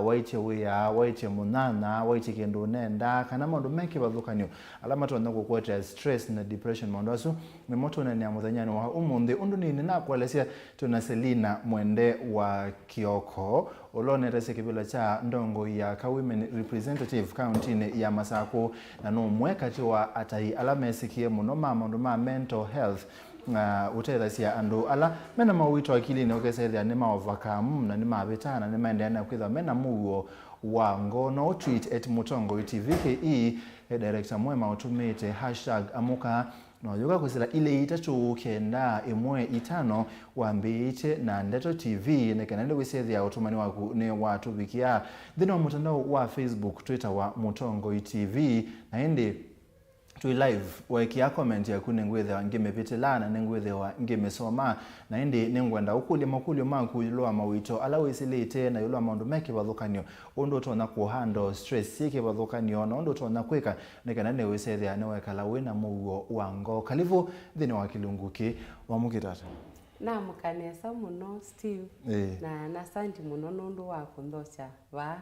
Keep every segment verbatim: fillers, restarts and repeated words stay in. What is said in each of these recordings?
waĩtye wĩa, waĩtye mũnyanya, waĩtye kĩndũ ũnendaa, kana maũndũ me kĩvathũkany'o ala matonya kũkũetea stress na depression. Maũndũ asu nĩmo tũũneenea mũthenyanĩ wa ũmũnthĩ. Ũndũ nini nakũelesya, twĩ na Selina Mwende wa Kioko, ũla ũnetasya kĩvĩla kya ndongoi ya Aka Women Representative kauntinĩ ya Masakũ, na nĩ ũmwe katĩ wa atai ala mesĩkĩe mũno ma maũndũ ma mental health, na ũtethasya andũ ala mena mawĩto akilinĩ, ũkesethĩa nĩ ma overcome na nĩ mavĩta na nĩ maendeea na kwĩthwa mena mũuo wa ngoo. No tweet at Mũtongoi T V K E, e director mwema ũtũmĩte hashtag amũka, na ũyũka kwĩsĩla ilĩ itatũ kenda ĩmwe itano wambĩĩte na Ndeto T V, nĩ kana nĩwĩsethĩa ũtũmani waku nĩ watũvikĩa. Nthĩnĩ wa mũtandao wa Facebook twĩtawa Mũtongoi T V, na ĩndĩ twĩ live. Weekĩa comment yaku nĩngwĩthĩwa ngĩmĩvĩtĩla na nĩngwĩthĩwa ngĩmĩsoma, na ĩndĩ nĩngwenda ũkũlye makũlyo maku ĩũlũ wa mawĩto ala wĩsĩlĩte na ĩũlũ wa maũndũ me kĩvathũkany'o, ũndũ ũtonya kũhandle stress syĩ kĩvathũkany'o, na ũndũ ũtonya kwĩka nĩ kana nĩwĩsethĩa nĩwekala wĩ na mũuo wa ngoo. Kalivu nthĩnĩ wa kĩlungu kĩ. Wamũkĩte ata? Namũka nesa mũno, Steve. Ĩĩ. Na nasanti mũno nũndũ wa kũnthokya vaa.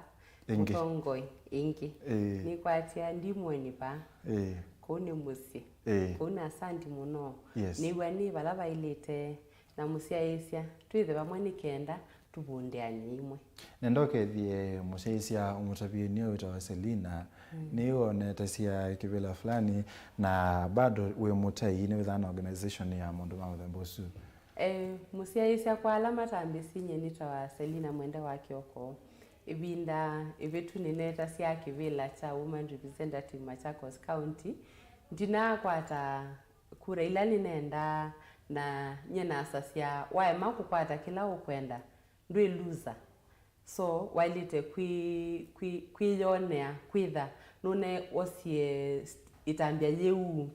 Ĩngĩ. Mũtongoi ĩngĩ. Ĩĩ. Nĩkwatĩa ndimweni vaa. Ĩĩ. Kũu nĩ mũsyĩ. Ĩĩ. Kũu nĩ asanti mũno. Yes. Nĩw'a nĩ vala vaĩlĩte na mũsyaĩĩsya twĩthe vamwe nĩ kenda tũvundĩanĩ imwe. Nenda ũkethie mũsyaĩĩsya ũmũtavie nĩwe wĩtawa Selina. Mm. Nĩwe ũnetasya kĩvĩla fulani, na bado wĩ mũtai, nĩwĩthaa na organization ya maũndũ ma mũthemba ũsu. Eh, mũsyaĩĩsya kwa ala matambĩsĩ, nyie nĩtawa Selina Mwende wa Kioko. Ĩvinda ĩvĩtu nĩnetasya kĩvĩla kya Woman Representative Machakos County. Ndinaakwata kura ila nĩnendaa, na nyie nasasya waema kũkwata kĩla ũkwenda, ndwĩ loser. So, waĩlĩte kwĩ-, kwĩ-, kwĩyonea, kwĩtha nũneeosie ĩtambya yĩu,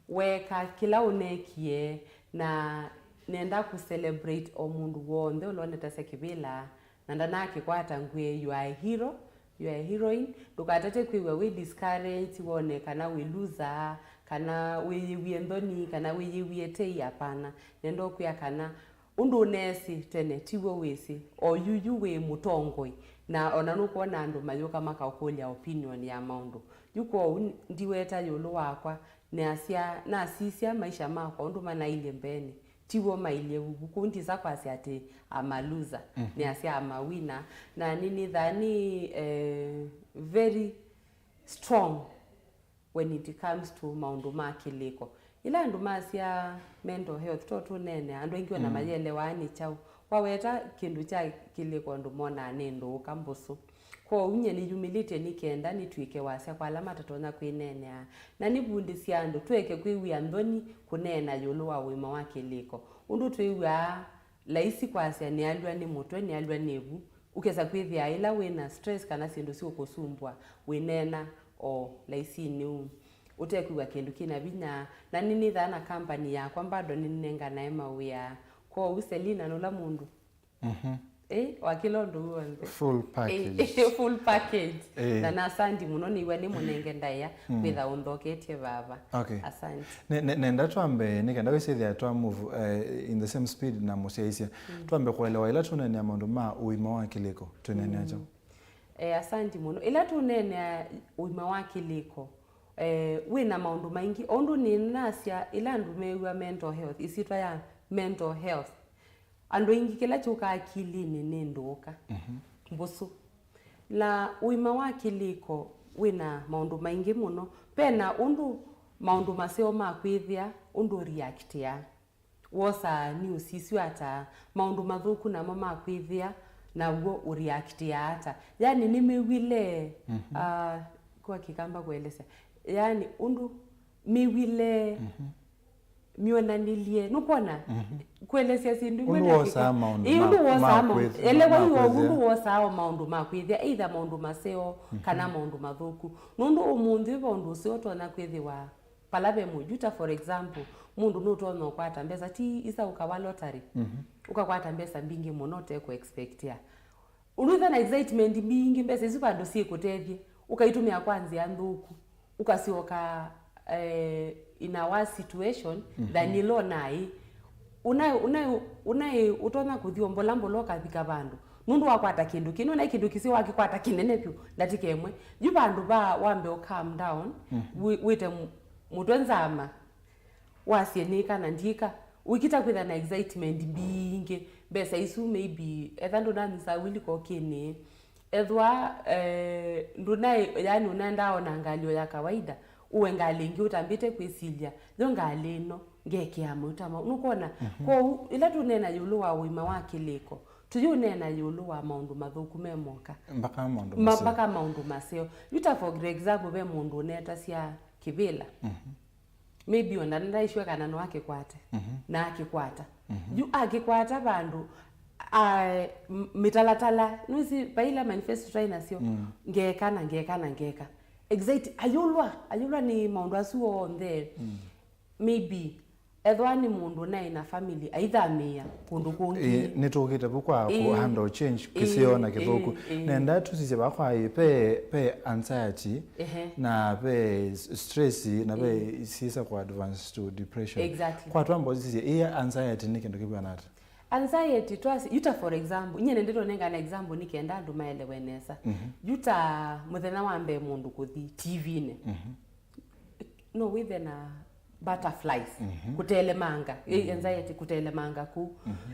weeka kĩla ũneekie, na nenda kũ celebrate o mũndũ w'onthe ũla ũnetasya kĩvĩla, na ndanakĩkwata ngwĩe, you are a hero, you are a heroine. Ndũkatate kwĩw'a wĩ discouraged, wone kana wĩ loser, kana wĩyĩw'e nthoni, kana wĩyĩw'e tei, hapana. Nenda ũkwĩa kana ũndũ ũneesĩ tene tiw'o wĩsĩ. O yu yu wĩ mũtongoi, na ona nũkwona andũ mayũka makakũlya opinion ya maũndũ. Yu kwoou ndiweta ĩũlũ wakwa, nasya, nasisya maisha makwa ũndũ manailye mbeenĩ, tiw'o mailye vu. Kũu ndisa kwasya atĩ I'm a loser. Mhm. Nĩasya I'm a winner. Na nĩnĩthaa nĩ, eh, very strong when it comes to maũndũ ma kĩlĩko. Ĩla andũ masya mental health, to tũneenea, andũ aingĩ ona, mm, mayelewaa nĩ kyaũ. Waweta kĩndũ kya kĩlĩko, andũ monaa nĩ ndũũka mbũsũ. Kwoou nyie nĩyumĩlĩtye nĩ kenda nĩtw'ĩke wasya kwa ala matatonya kwĩneenea, na nĩvundĩsye andũ tũeke kwĩw'ĩa nthoni kũneena ĩũlũ wa ũima wa kĩlĩko. Ũndũ twĩw'aa laisi kwasya, "Nĩalw'a nĩ mũtwe, nĩalw'a nĩ ĩvu." Ũkesa kwĩthĩa ĩla wĩ na stress kana syĩndũ siũkũsumbũa, wĩneena o laisinĩ ũu, ũtekwĩw'a kĩndũ kĩna vinya. Na nĩnĩthaa na company yakwa, bado nĩnenganae mawĩa. Kwoou Selina nũla mũndũ, mhm, ĩ, wa kĩla ũndũ w'onthe. Full package. Ĩ, full package. Ĩ. Na nasanti mũno, nĩw'a nĩ mũnenge ndaĩa, mm, kwĩtha ũnthoketye vava. Okay. Asante. Ne-, ne-, nenda twambe, nĩ kenda wĩsĩthĩa twa move, eh, in the same speed na mũsyaĩĩsya. Mm. Twambe kũelewa ĩla tũneenea maũndũ ma ũima wa kĩlĩko, tũneenea kyaũ? Mm. Eh, asanti mũno. Ĩla tũneenea ũima wa kĩlĩko, eh, wĩ na maũndũ maingĩ. O ũndũ nĩnasya, ĩla andũ mew'a mental health, ĩsyĩtwa ya mental health, andũ aingĩ kĩla kyũkaa akilinĩ nĩ ndũũka, mhm, mbũsũ. Na ũima wa kĩlĩko wĩ na maũndũ maingĩ mũno. Ve na ũndũ maũndũ maseo makwĩthĩa, ũndũ ũreactĩaa. Wosaa news isu ata? Maũndũ mathũku namo makwĩthĩa, naw'o ũreactĩaa ata? Yani, nĩmĩw'ĩle, mhm, ah, kwa Kĩkamba kũelesya, yani, ũndũ mĩw'ĩle, mhm, myonanĩlye, nũkwona? Mhm. Kũelesya syĩndũ imwe. Ũndũ na wosaa Kĩka-, maũndũ ĩ, ma-, ũndũ wosaa ma maũndũ, kwĩth-, elewa ma yu kwĩthĩa. Ũndũ wosaa o maũndũ ma kwĩthĩa, either maũndũ maseo, mhm, kana maũndũ mathũku. Nũndũ ũmũnthĩ ve ũndũ ũseo ũtonya kwĩthĩwa vala ve mũjuta, for example, mũndũ nũtonya ũkwata mbesa, ti isa ũkawa lottery, mhm, ũkakwata mbesa mbingĩ mũno ũtekũ expectia. Ũnwĩtha na excitement mbingĩ, mbesa isu vandũ syĩkũtethye, ũkaitũmĩa kwa nzĩa nthũku, ũkasyoka, eh, in a worse situation, mhm, than ĩla ũnaĩ. Ũnaĩ, ũnaĩ, ũnaĩ ũtonya kũthi o mbola mbola ũkavika vandũ. Nũndũ wakwata kĩndũ kĩnene, kĩndũ kĩseo wakĩkwata kĩnene vyũ ndatĩka ĩmwe. Yu vandũ va wambe ũ calm down, wĩ- wĩte mu- mũtwe nzama, wasye nĩka na ndiĩka, wĩkita kwĩtha na excitement mbingĩ. Mbesa isu maybe etha ndũnanyisa wili kokĩnĩ, ethwa eh, ndũnaĩ yani ũnaendaa ona ngalĩ o ya kawaida, ũwe ngalĩ ĩngĩ ũtambĩte kwĩsilya, yo ngalĩ ĩno ngekĩa mauta mau, nũkwona? Kwoou ĩla tũneena ĩũlũ wa ũima wa kĩlĩko, tũyũneena ĩũlũ wa maũndũ mathũku me moka. Mpaka maũndũ Ma- maseo. Mpaka maũndũ maseo. Yu ta for example, ve mũndũ ũnetasya kĩvĩla, maybe ona ndaishiwa kana no akĩkwate, na akĩkwata. Yu akĩkwata vandũ, a- m- mĩtalatala, nũsi vaila manifesto twaĩ nasyo, ngeka na ngeka na ngeka. Exact, ayũlwa, ayũlwa nĩ maũndũ asu onthe. Maybe ethwa nĩ mũndũ naĩ na family aithamĩĩa kũndũ kũngĩ. Ĩĩ, nĩtũkĩte vu kwa kũ- Ĩĩ. Handle change kĩseo na kĩthũku. Ĩĩ, ĩĩ. Nenda tũsisye vakwa ĩ, pe, pe anxiety, na pe s- stress, na pe siĩsa kwa advance to depression. Exactly. Kwa twamba ũsisye, ĩ anxiety nĩ kĩndũ kĩvw'ana ata? Anxiety twasi, yuta for example, inye nendete ũnengana example nĩ kenda andũ maelewe nesa. Yuta mũthenya wa mbee mũndũ kũthi T V-inĩ, no wĩthe na butterflies, kũtelemanga, ĩ, anxiety kũtelemanga kũu.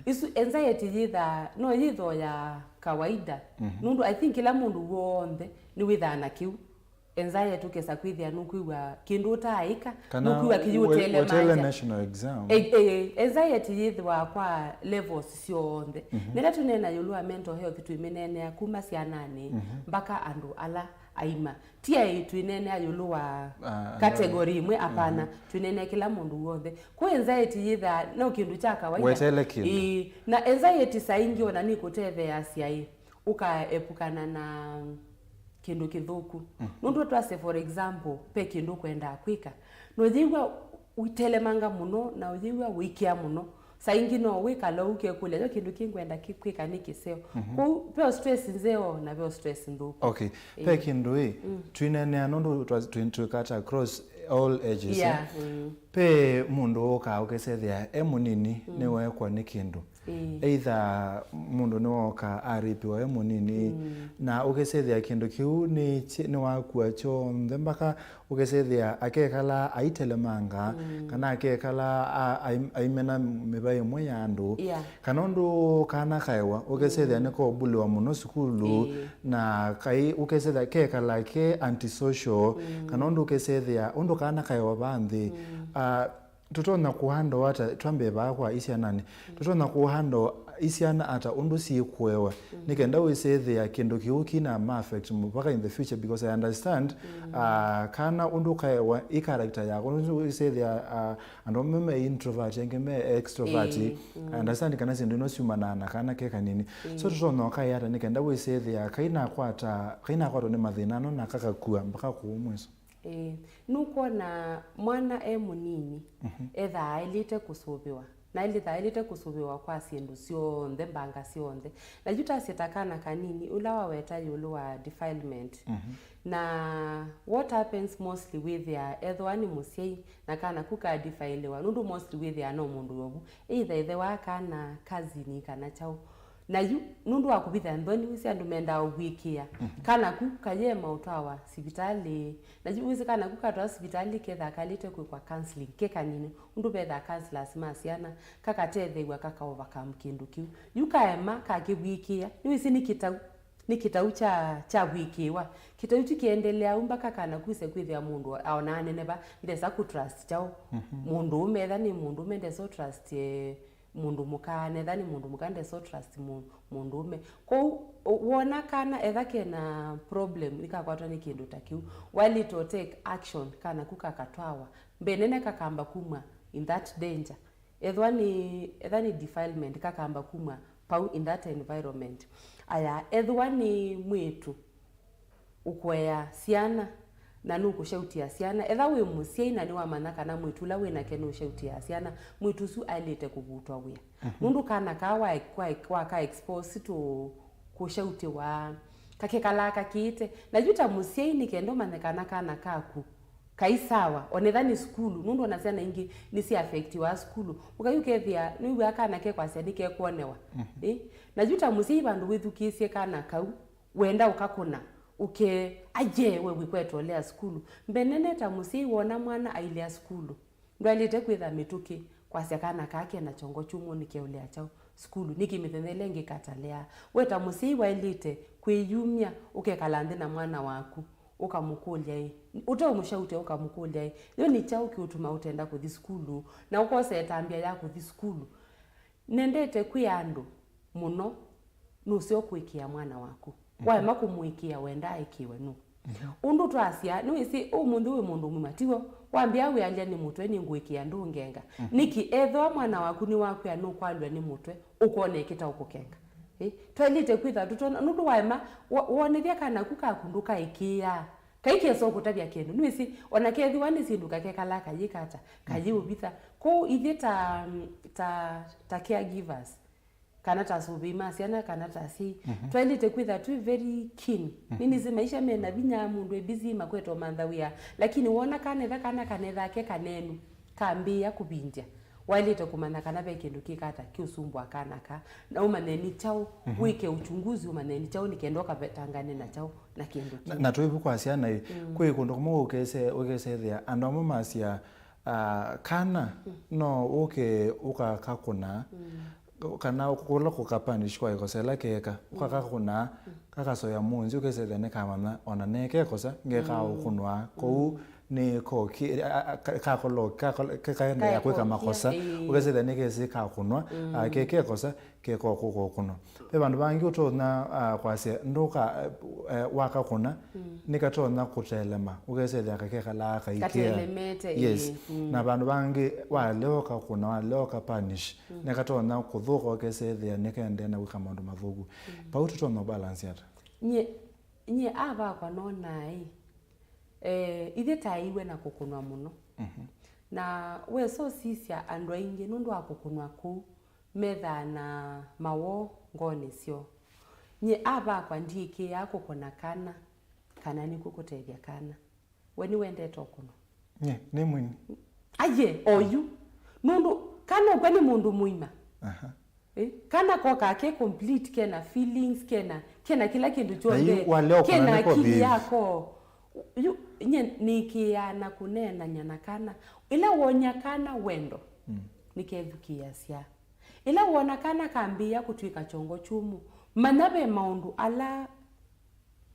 Isu anxiety yĩthaa, no yĩthoo ya kawaida. Nũndũ I think kĩla mũndũ w'onthe nĩwĩthaa na kĩu. Anxiety ũkesa kwĩthĩa nũkwĩw'a kĩndũ ũtaaĩka, kana nũkwĩw'a kĩyĩ we- ũtelemanja. Wetele national exam. E- e- anxiety yĩthĩwa kwa levels syonthe. Nĩla tũneena ĩũlũ wa mental health twĩmĩneenea kuma syananĩ mpaka andũ ala aima. Ti aĩ twĩneenea ĩũlũ wa Ah, category ĩmwe, apana. Twĩneenea kĩla mũndũ w'onthe. Kwĩ anxiety yĩthaa no kĩndũ kya kawaida. Wetele kĩndũ. Ĩĩ, na anxiety saa ingĩ ona nĩkũtetheeasya ĩ, ũkaepukana na kĩndũ kĩthũku. Nũndũ twasye, for example, pe kĩndũ ũkwendaa kwĩka, na ũyĩw'a ũitelemanga mũno, na ũyĩw'a ũikĩa mũno, saa ingĩ no wĩkala ũkekũlya, yo kĩndũ kĩ ngwenda kĩ- kwĩka nĩ kĩseo. Kwoou ve stress nzeo na ve stress nthũku. Okay, pe kĩndũ ĩ, twinenea nũndũ twa- twi- twĩkata across all ages, eh? Yeah, mm. Pe mũndũ ũkaa ũkesethĩa e mũnini, nĩweekwa nĩ kĩndũ. Ĩĩ. Either mũndũ nĩwooka arĩpiwa e mũnini, na ũkesethĩa kĩndũ kĩu nĩ- nĩwakua kyonthe, mpaka ũkesethĩa akekala aitelemanga, kana akekala a- aim- aimena mĩva ĩmwe ya andũ. Yeah. Kana ũndũ kana kaewa, ũkesethĩa nĩkobulĩwa mũno sukulu, na kai ũkesethĩa kekala ke antisocial, kana ũndũ ũkesethĩa ũndũ kana kaewa va nthĩ. Ah, tũtonya kũhandle ata, twambe vaa kwa isyananĩ, tũtonya kũhandle isyana ata ũndũ syĩkũewa, nĩ kenda wĩsethĩa kĩndũ kĩu kina ma affect mpaka in the future, because I understand, ah, kana ũndũ kaewa ĩ character yako, ũndũ wĩsethĩa, ah, andũ amwe me introvert, angĩ me extrovert. I understand kana syĩndũ ino syumanaa na kana ke kanini. So tũtonya ũkaĩ ata nĩ kenda wĩsethĩa kainakwata, kainakwatwa nĩ mathĩna ano na kakakua mpaka kũu mwiso. Ĩĩ, nũkwona mwana e mũnini, ethaa aĩlĩte kũsũvĩwa, na ethaa aĩlĩte kũsũvĩwa kwa syĩndũ syonthe, mbanga syonthe. Na yu tasye ta kana kanini, ũla waweta ĩũlũ wa defilement. Na what happens mostly wĩthĩaa ethĩwa nĩ mũsyai, na kana ku ka defilewa, nũndũ mostly wĩthĩaa no mũndũ ovu, either ĩthe wa kana, cousin, kana kyaũ. Na yu, nũndũ wa kũvitha nthoni, wĩsĩ andũ mendaa ũvw'ĩkĩa. Kana ku kayema ũtwawa sivitalĩ. Na yu, wĩsĩ kana ku katwawa sivitalĩ, kethaa kalĩte kwĩkwa counseling, ke kanini. Ũndũ vethaa counselors ma syana, kakatetheew'a, kaka overcome kĩndũ kĩu. Yu kaema, kakĩvw'ĩkĩa. Nĩwĩsĩ nĩ kĩtau, nĩ kĩtau kya, kya vw'ĩkĩĩwa. Kĩtau kyu kĩendelea ũu mpaka kana kuse kwĩthĩa mũndũ aonaa neneva, ndesa kũ trust kyaũ. Mũndũ ũme, etha nĩ mũndũ ũme, ndesa ũ trust, eh, mũndũ mũka, na etha nĩ mũndũ mũka, ndesa ũ trust mũ- mũndũũme. Kwoou, wona kana etha kena problem, nĩkakwatwa nĩ kĩndũ ta kĩu, while it will take action, kana ku kakatwawa mbee nene, kakamba kumwa in that danger. Ethwa nĩ, etha nĩ defilement, kakamba kumwa pau in that environment. Aya, ethwa nĩ mwĩĩtu, ũkũea syana, na nũkũshautĩa syana. Etha wĩ mũsyai na nĩwamanya kana mwĩĩtu ũla wĩ nake nũshautĩaa syana, mwĩĩtu ũsu aĩlĩte kũvutwa wĩa. Nũndũ kana kaa wa, wa, waka expose to kũshautĩwa, kakekalaa kakĩĩte. Na yu ta mũsyai, nĩ kenda ũmanye kana kana kaku Kai sawa, onetha nĩ sukulu, nũndũ ona syana ingĩ nĩsĩ affectiwa sukulu. Ũkai ũkethĩa, nĩw'aa kana kekwasya nĩkekwonewa. Ĩ? Na yu ta mũsyai vandũ wĩthukĩĩsye kana kau, wenda ũkakũna, ũke, aye, we wĩkwetolea sukulu. Mbee nene ta mũsyai wona mwana ailea sukulu, ndwaĩlĩte kwĩtha mĩtũkĩ, kwasya kana kaa kena kyongo kyũmũ nĩkeũlea kyaũ sukulu, nĩkĩ mĩthenya ĩla ĩngĩ katalea. We ta mũsyai waĩlĩte kwĩyumya, ũkekala nthĩ na mwana waku, ũkamũkũlya ĩ, ũteũmũshautya ũkamũkũlya ĩ, yo nĩ kyaũ kĩũtuma ũtenda kũthi sukulu, na ũkosa ĩtambya ya kũthi sukulu. Nendete kwĩa andũ mũno, nũseo kũĩkĩĩa mwana waku. Waema kũmũĩkĩĩa, wenda aĩkĩĩwe nũũ? Ũndũ twasya, nĩwĩsĩ ũmũnthĩ wĩ mũndũ mũima, tiw'o? Wambĩa wĩalya nĩ mũtwe, nĩngũĩkĩĩa ndũngenga. Nĩkĩ? Ethĩwa mwana waku nĩwakwĩa nũkwalw'a nĩ mũtwe, ũkona ĩkĩta ũkũkenga. Ĩ? Twaĩlĩte kwĩtha tũtona, nũndũ waema, wa- wonethya kana aku kaku ndũkaĩkĩĩaa. Kai kesa ũkũtavya kĩndũ. Nĩwĩsĩ, ona kethĩwa nĩ syĩndũ kakekala kayĩkata, kayĩũvitha. Kwoou ithyĩ ta, ta, ta caregivers, kana ta asũvĩi ma syana, kana ta asyai, twaĩlĩte kwĩtha twĩ very keen. Nĩnĩsĩ maisha mena vinya, mũndũ e busy, makweta ũmantha wĩa, lakini wona kanetha kana kanethake kanenu, kambĩĩa kũvindya, waĩlĩte kũmanya kana ve kĩndũ kĩkata kĩũsumbũa kana ka, na ũmanye nĩ kyaũ, wĩke uchunguzi, ũmanye nĩ kyaũ, nĩ kenda ũkavetangane na kyaũ na kĩndũ Na, kĩu. Na twĩvu kwa syana ĩ, kwĩ kũndũ kũmwe ũkese-, ũkesethĩa andũ amwe masya, ah, kana no ũke ũkakakũna, kana kũla kũkapanish kwa ĩkosa ĩla keka, ũkakakũna, kakasoya mũnzi, ũkesethĩa nĩkamanya ona neke ĩkosa ngeka ũkũnwa. Kwoou nĩ koki, a- a- ka- kakolo- kakolo- ka- kaendeea kwĩka Kaekũkia, makosa, ĩĩ. Ũkesethĩa nĩkesi kakũnwa, ah, keke ĩkosa keka ũkũkũnwa. Ve vandũ vangĩ ũtonya, ah, kwasya ndũka, eh, eh, wakakũna, nĩkatonya kũtelema, ũkesethĩa kakekalaa kaikĩa. Katelemete, Yes. ĩĩ. Na vandũ vangĩ walea ũkakũna, walea ũkapanish, nĩkatonya kũthũka, ũkesethĩa nĩkaendeea na kwĩka maũndũ mathũku. Vau tũtonya balance ata? Nyie, nyie avakwa nonaa ĩ, eh, ithyĩ taĩiwe na kũkũnwa mũno. Na wesa ũsisya andũ aingĩ nũndũ wa kũkũnwa kũu, methaa na mawoo ngoonĩ syoo. Nyie avakwa ndiĩkĩĩaa kũkũna kana, kana nĩkw'o kũtethya kana. We nĩwendete ũkũnwa? Nye, nĩ mwini. Aye, oyu. Nũndũ kana ũkw'a nĩ mũndũ mũima. Aha. Eh, kana kokaa ke complete, kena feelings, kena, kena kĩla kĩndũ Na kyonthe, yu walea ũkũna kena nĩko akili big. Yako. Yu, nye nĩkĩaa na kũneenany'a na kana. Ĩla wonya kana wendo, nĩkethukĩĩasya. Ĩla wona kana kambĩĩa kũtw'ĩka kyongo kyũmũ, manya ve maũndũ ala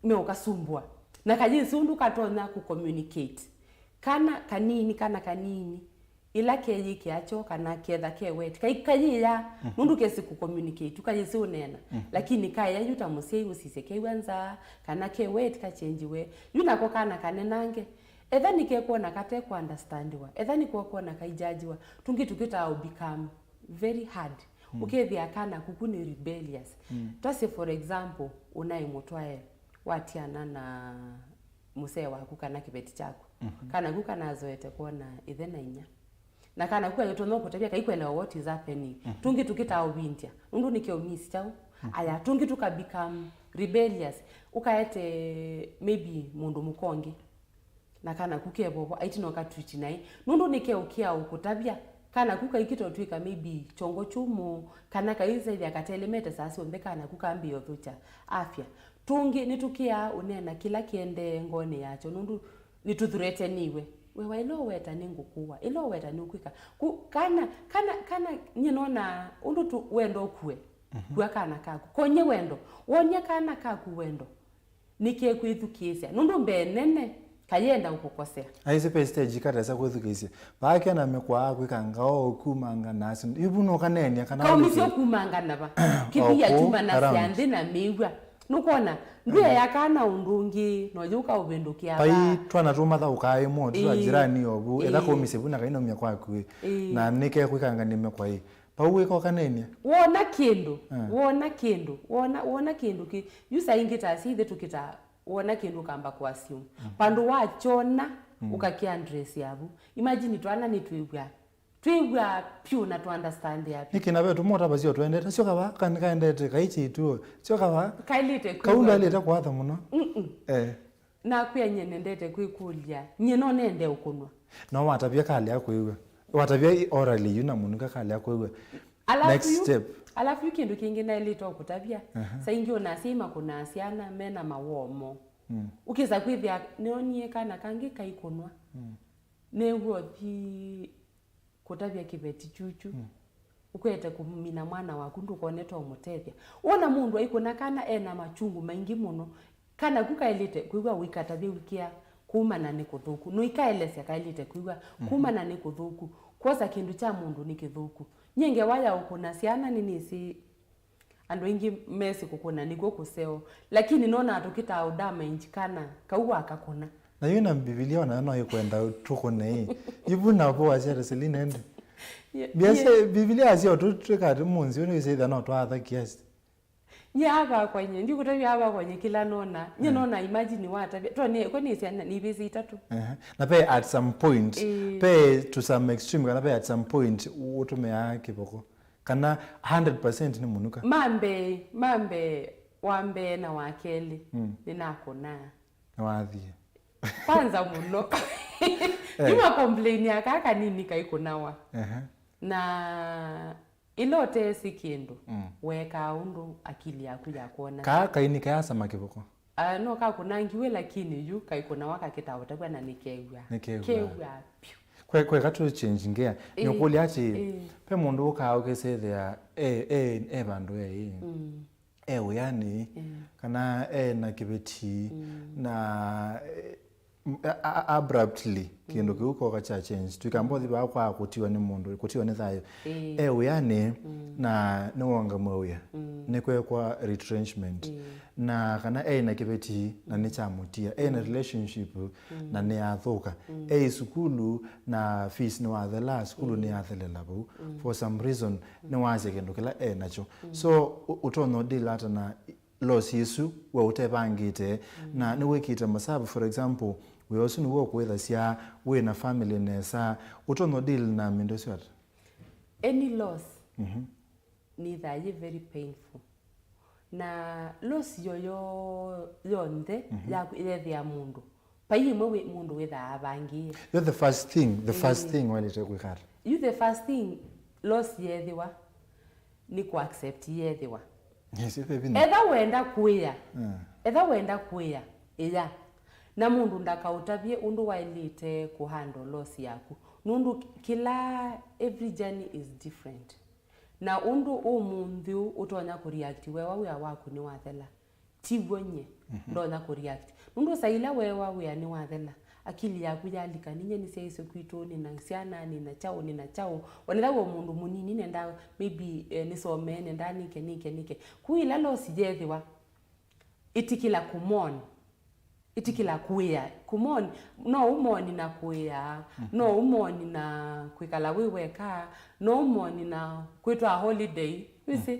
meũkasumbũa, na kayĩsĩ ũndũ katonya kũcommunicate. Kana kanini, kana kanini, ĩla keyĩkĩa kyo kana ketha ke wet, kai-, kayĩya, nũndũ kesĩ kũcommunicate, tu kayĩsĩ ũneena. Lakini kaĩa yu ta mũsyai ũsisye kew'a nzaa, kana ke wet kachenjiwe. Yu nako kana kanenange, etha nĩkekwona kate kũunderstandiwa, etha nĩkekwona kaijajiwa, tũngĩ tũkĩtaa ũbecome very hard. Ũkethĩa kana kuku nĩ rebellious. Twasye, for example, ũnaĩ mũtwae watiana na mũsee waku kana kĩveti kyaku. Kana ku kanazoete kwona ĩthe na inya. Na kana ku kagĩtonya kũtavya kaikwelewa what is happening. Tũngĩ tũkĩtaa ũvindya. Nũndũ nĩkeũmisi kyaũ. Aya, tũngĩ tũka become rebellious. Ũkaete maybe mũndũ mũka ũngĩ. Na kana ku kevovo, aitino katwiti naĩ. Nũndũ nĩkeũkĩa ũkũtavya, kana ku kaikĩta ũtw'ĩka maybe kyongo kyũmũ, kana kaisethĩa katelemete saa syonthe, kana ku kambĩĩa ũthũkya afya. Tũngĩ nĩtũkĩaa ũneena kĩla kĩendee ngoonĩ yakyo, nũndũ nĩtũthureteniwe. We waĩle ũweta nĩngũkũa, ĩla ũweta nĩũkwĩka. Ku, kana, kana, kana, nyie nonaa ũndũ tũ, wenda ũkue. Kua kana kaku. Kony'e wendo. Wonia kana kaku wendo. Nĩkekwĩthukĩĩsya, nũndũ mbee nene, kayenda ũkũkosea. Aisĩ ve stage katesa kwĩthukĩĩsya. Vaa kena mĩkwaa kwĩka ngao kumanga nasi. Ivu nũkaneenĩa kana kaumisye ũlĩkĩ? Kumanga nava. Kĩvia oku, tuma na around. Sya nthĩ na mĩw'a. Nũkwona, ndwĩe ya kana ũndũ ũngĩ, no yũka ũvĩndũkĩa vai vaa. Twana tũmathaũkaa ĩmwe, twa ĩĩ. Jirani ovu, etha ĩĩ. Kũmisye vu na kainamya kwaku ĩ. Ĩĩ. Na nĩkekwĩkanga nĩme kwa ĩ. Vau wĩka ũkaneeny'a? Wona kĩndũ, eh. Wona kĩndũ, wona, wona kĩndũ kĩ, yu saa ingĩ ta asyai aitũ tũkĩtaa, wona kĩndũ ũkamba kũassume. Mhm. Vandũ wakyona, mm. Ũkakĩ address yavu. Imagine twana nĩtwĩw'aa. Twĩw'aa pyũ na tũunderstandĩa vyũ. Nĩkĩ na ve tũmota vasyo twendete, syoka vaa, kan-, kaendete, kai kyĩtuo, syoka vaa. Kailĩte kau kwĩw'a. Ndailĩte kwatha mũno. Mm-mm. Eh. Nakwĩa nyie nendete kwĩkũlya, nyie no nende ũkũnwa. No watavya kalea kwĩw'a. Watavya orally yu na mũnuka kalea kwĩw'a. Alafu Next yu, step. Alafu yu kĩndũ kĩngĩ naĩlĩte o kũtavya. Aha. Saa ingĩ ona asyai makũnaa syana mena mawoo moo. Mm. Ũkĩsa kwĩthĩa nĩonie kana kangĩ kaikũnwa. Mm. Nĩw'o thi kũtavya kĩveti kyukyu. Mm. Ũkwete kũmina mwana waku, ndũkonete ũmũtethya. Wona mũndũ aikũna kana ena machungu maingĩ mũno, kana ku kaĩlĩte kwĩw'a ũikatavye wĩkĩa kumana nĩ kũthũku. Nũikaelesya kaĩlĩte kwĩw'a kumana nĩ kũthũku. Kwosa kĩndũ kya mũndũ nĩ kĩthũku. Nyie ngewa ya ũkũna syana nĩnĩsĩ andũ aingĩ mesĩ kũkũna nĩkw'o kũseo. Lakini nonaa tũkĩtaa ũdamage kana kau wakakũna. Na yu na Mbivilia onayo no ĩkwenda tũkũne ĩ. Yu vu na vo wasya ta Selina ende. Ye- Mbiasya ye- Mbivilia asya ũtũ twĩka atĩ mũnzi ũnĩ wĩsĩthya no twatha kiasi. Nye avakwa nye, ndikũtavya avakwa nye kĩla nona. Nye nona imagine watavya. Twa nĩ, kwa nĩ syana, nĩ ivĩsĩ itatũ. Ehe. Na pe at some point, Ĩĩ. pe to some extreme, kana pe at some point, ũtũmĩaa kĩvoko. Kana hundred percent nĩ mũnuka. Mambe, mambe, wa mbee na wa kelĩ, Mm. nĩnakũnaa. Nĩwathiĩ. Kwanza mũno. Eh. Nĩma complain aka kanini kaikũnawa. Ehe. Na ĩla ũteesĩ kĩndũ, Mm. weekaa ũndũ akili yaku yakwona. Kaa kaini kayasama kĩvoko. Ah, no kakũnangiwe, lakini yu kaikũnawa kakĩtaũtavw'a na nĩkew'a. Nĩkew'a. Kew'a vyũ. Kwe, kweka tũ change gear. Ĩĩ. Nĩũkũlya atĩ, Ĩĩ. pe mũndũ ũkaa ũkĩsethĩa e, e, e vandũ e, Mm. e wĩanĩ, Ĩĩ. kana e na kĩveti, Mm. na, e, m-, a, a, abruptly, kĩndũ Mm. kĩu koka kya change. Tũikamba ũthi vaa kwa kũtiwa nĩ mũndũ, kũtiwa nĩ thayũ. Ĩĩ. E wĩanĩ, Mm. na nĩwongamwe wĩa. Mm. Nĩkwekwa retrenchment. Ĩĩ. Na kana e na kĩveti, na nĩkyamũtia. E na relationship, na nĩyathũka. E sukulu, na fees nĩwathela, sukulu nĩyathelela vau. For some reason, nĩwasya kĩndũ kĩla e nakyo. So, ũ-, ũtonya ũdeal ata na loss ĩsu we ũtevangĩte, na nĩwĩkĩte masavu, for example, wĩa ũsu nĩw'o ũkwĩthasya wĩ na family nesa, ũtonya ũdeal na mĩndũ ĩsu ata? Any loss Mhm. nĩthaa yĩ very painful. Na loss yoyo yonthe Mhm. yaku yethĩa mũndũ, vai ĩmwe wĩ, mũndũ wĩthaa avangĩĩe. You're the first thing, the first Ĩĩ. thing waĩlĩte kwĩka ata? You the first thing, loss yeethĩwa, nĩ kũ accept yeethĩwa. Yes, if even Etha wenda kũĩa, Mm. etha wenda kũĩa, ĩa. Na mũndũ ndakaũtavye ũndũ waĩlĩte kũ handle loss yaku. Nũndũ kĩla, every journey is different. Na ũndũ ũmũnthĩ ũũ ũtonya kũreact wewa wĩa waku nĩwathela. Ti w'o nye, Mhm. ndonya kũreact. Nũndũ saa ila wewa wĩa nĩwathela, akili yaku yalika, ninye nĩsyaĩswe kwitũ, nĩna syana, nĩna kyaũ, nĩna kyaũ. Onetha wĩ mũndũ mũnini, nenda maybe, eh, nĩsomee, nenda nĩke, nĩke, nĩke. Ku ila loss yeethĩwa, ĩtĩkĩla kũmoni. Ĩtĩkĩla kũĩa. Kũmoni, no ũmoni na kũĩa, no ũmoni na kwĩkala wĩ weka, no ũmoni na kwĩtwaa holiday. Wĩsĩ,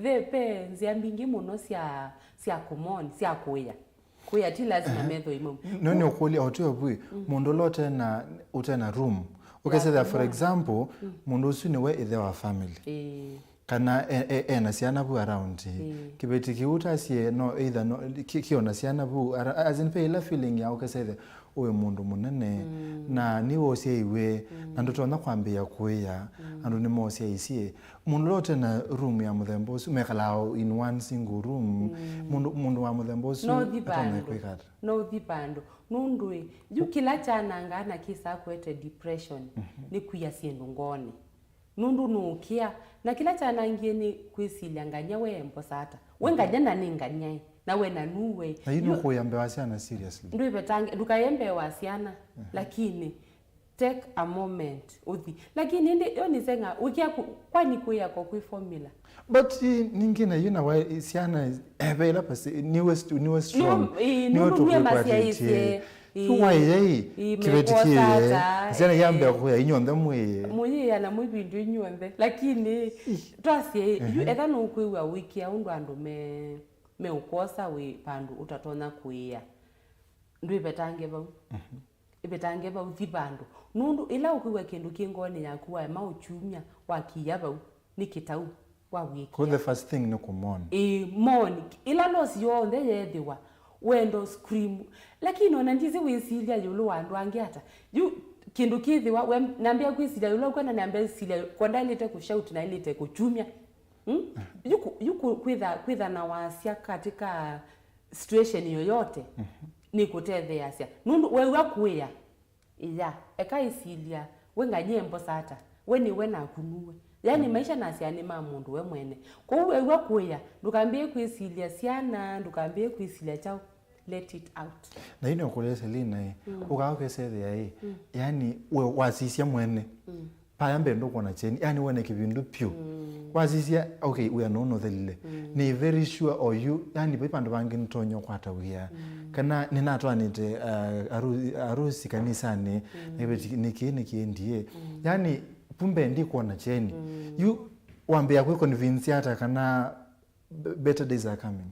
ve, ve nzĩa mbingĩ mũno sya, sya kũmoni, sya kũĩa. Kũĩa ti lazima Ehe. methoi mau. No nĩ ũkũlya o twĩ ovui, mũndũ ũla ũte na, ũte na room. Ũkesethĩa, for example, mũndũ ũsu nĩwe ĩthe wa family. Ĩĩ. Kana e, e, e na syana vu around. Ĩĩ. Kĩveti kĩu ũtasye no either no, ki-, kĩona syana vu, ara-, as in, ve ĩla feeling ya ũkesethĩa wĩ mũndũ mũnene, Mm. na nĩwe ũsyaiwe, na Mm. ndũtonya kwambĩĩa kũĩa, Mm. andũ nĩmosyaisye. Mũndũ ũla ũte na room ya mũthemba ũsu, mekalaa in one single room, Mm. mũndũ, mũndũ wa mũthemba ũsu No ũthi atonya vandũ. kwĩka ata? No ũthi vandũ. Nũndũ ĩ, yu kĩla kyanangaa na kĩsaa kũete depression, Mhm. nĩ kwia syĩndũ ngoonĩ. Nũndũ nũũkĩa, na kĩla kyanangie nĩ kwĩsilya ngany'a we mbosa ata. We ngany'a na nĩ ngany'a ĩ, na we na nuwe. Na yu Yu- nũkũĩa mbee wa syana seriously. Ndwĩvetange, ndũkaĩe mbee wa syana, Mhm. lakini take a moment ũthi. Lakini ĩndĩ yo nĩseng'a, wĩkĩa ku-, kwani kũĩa ko kwĩ formula? But, i, ningĩ na yu na wa, i, syana, eh, ve ĩla pasi, niwe st-, niwe strong. Nĩwe, ĩ, Niwe nũndũ nue tũkwĩkwatĩtye. masyaĩsye. Yu waĩe ĩ, kĩveti kĩĩe, syana yambĩa kũya inyonthe mwĩĩe. Mũyĩana mwĩvindu inyonthe. Lakini, twasye ĩ, yu etha nũkwĩw'a ũikĩa ũndũ andũ me, meũkwosa wĩ vandũ ũtatonya kũĩa. Ndwĩvetange vau. Ĩvetange vau, thi vandũ. Nũndũ ĩla ũkwĩw'a kĩndũ kĩ ngoonĩ yaku waema ũkyumya, wakiia vau, nĩ kĩtau. Wa wĩkĩa. Kũ the first thing nĩ kũmoni. Ĩĩ, moni. Ĩla loss yonthe yeethĩwa, Wenda scream. Lakini ona ndisi wĩsilya ĩũlũ wa andũ angĩ ata. Yu kĩndũ kĩthĩwa, we, nambĩa kwĩsilya ĩũlũ waku, na nambĩa kwĩsilya kwa ndaĩlĩte kũ shout, naĩlĩte kũkyumya. Hmm? Yu kũ-, yu kũ-, kwĩtha, kwĩtha na wasya katika situation yoyote, nĩ kũtetheeasya. Nũndũ weew'a kũĩa, ĩya, eka ĩsilya, we nganyie mbosa ata? We nĩwe nakunuwe. Yaani, maisha nasya nĩ ma mũndũ we mwene. Kwoou weew'a kũĩa, ndũkambĩĩe kwĩsilya syana, ndũkambĩĩe kwĩsilya kyaũ. Let it out. Na yu nĩũkũlya Selina ĩ, ũkaa ũkesethĩa ĩ, yaani, we wasisya mwene. Paya mbee ndũkwona kyeni, yaani wene kĩvindu pyũ. Wasisya, okay, wĩa nũũ nũthelile. Nĩ very sure o yu, yaani vai vandũ vangĩ nĩtonya ũkwata wĩa. Kana nĩnatwaanĩte, uh, aru-, arusi kanisanĩ, na iveti nĩkĩ nĩkĩendie. Yaani, pu mbee ndikwona kyeni. Yu wambĩa kwĩ convince ata kana b-, better days are coming?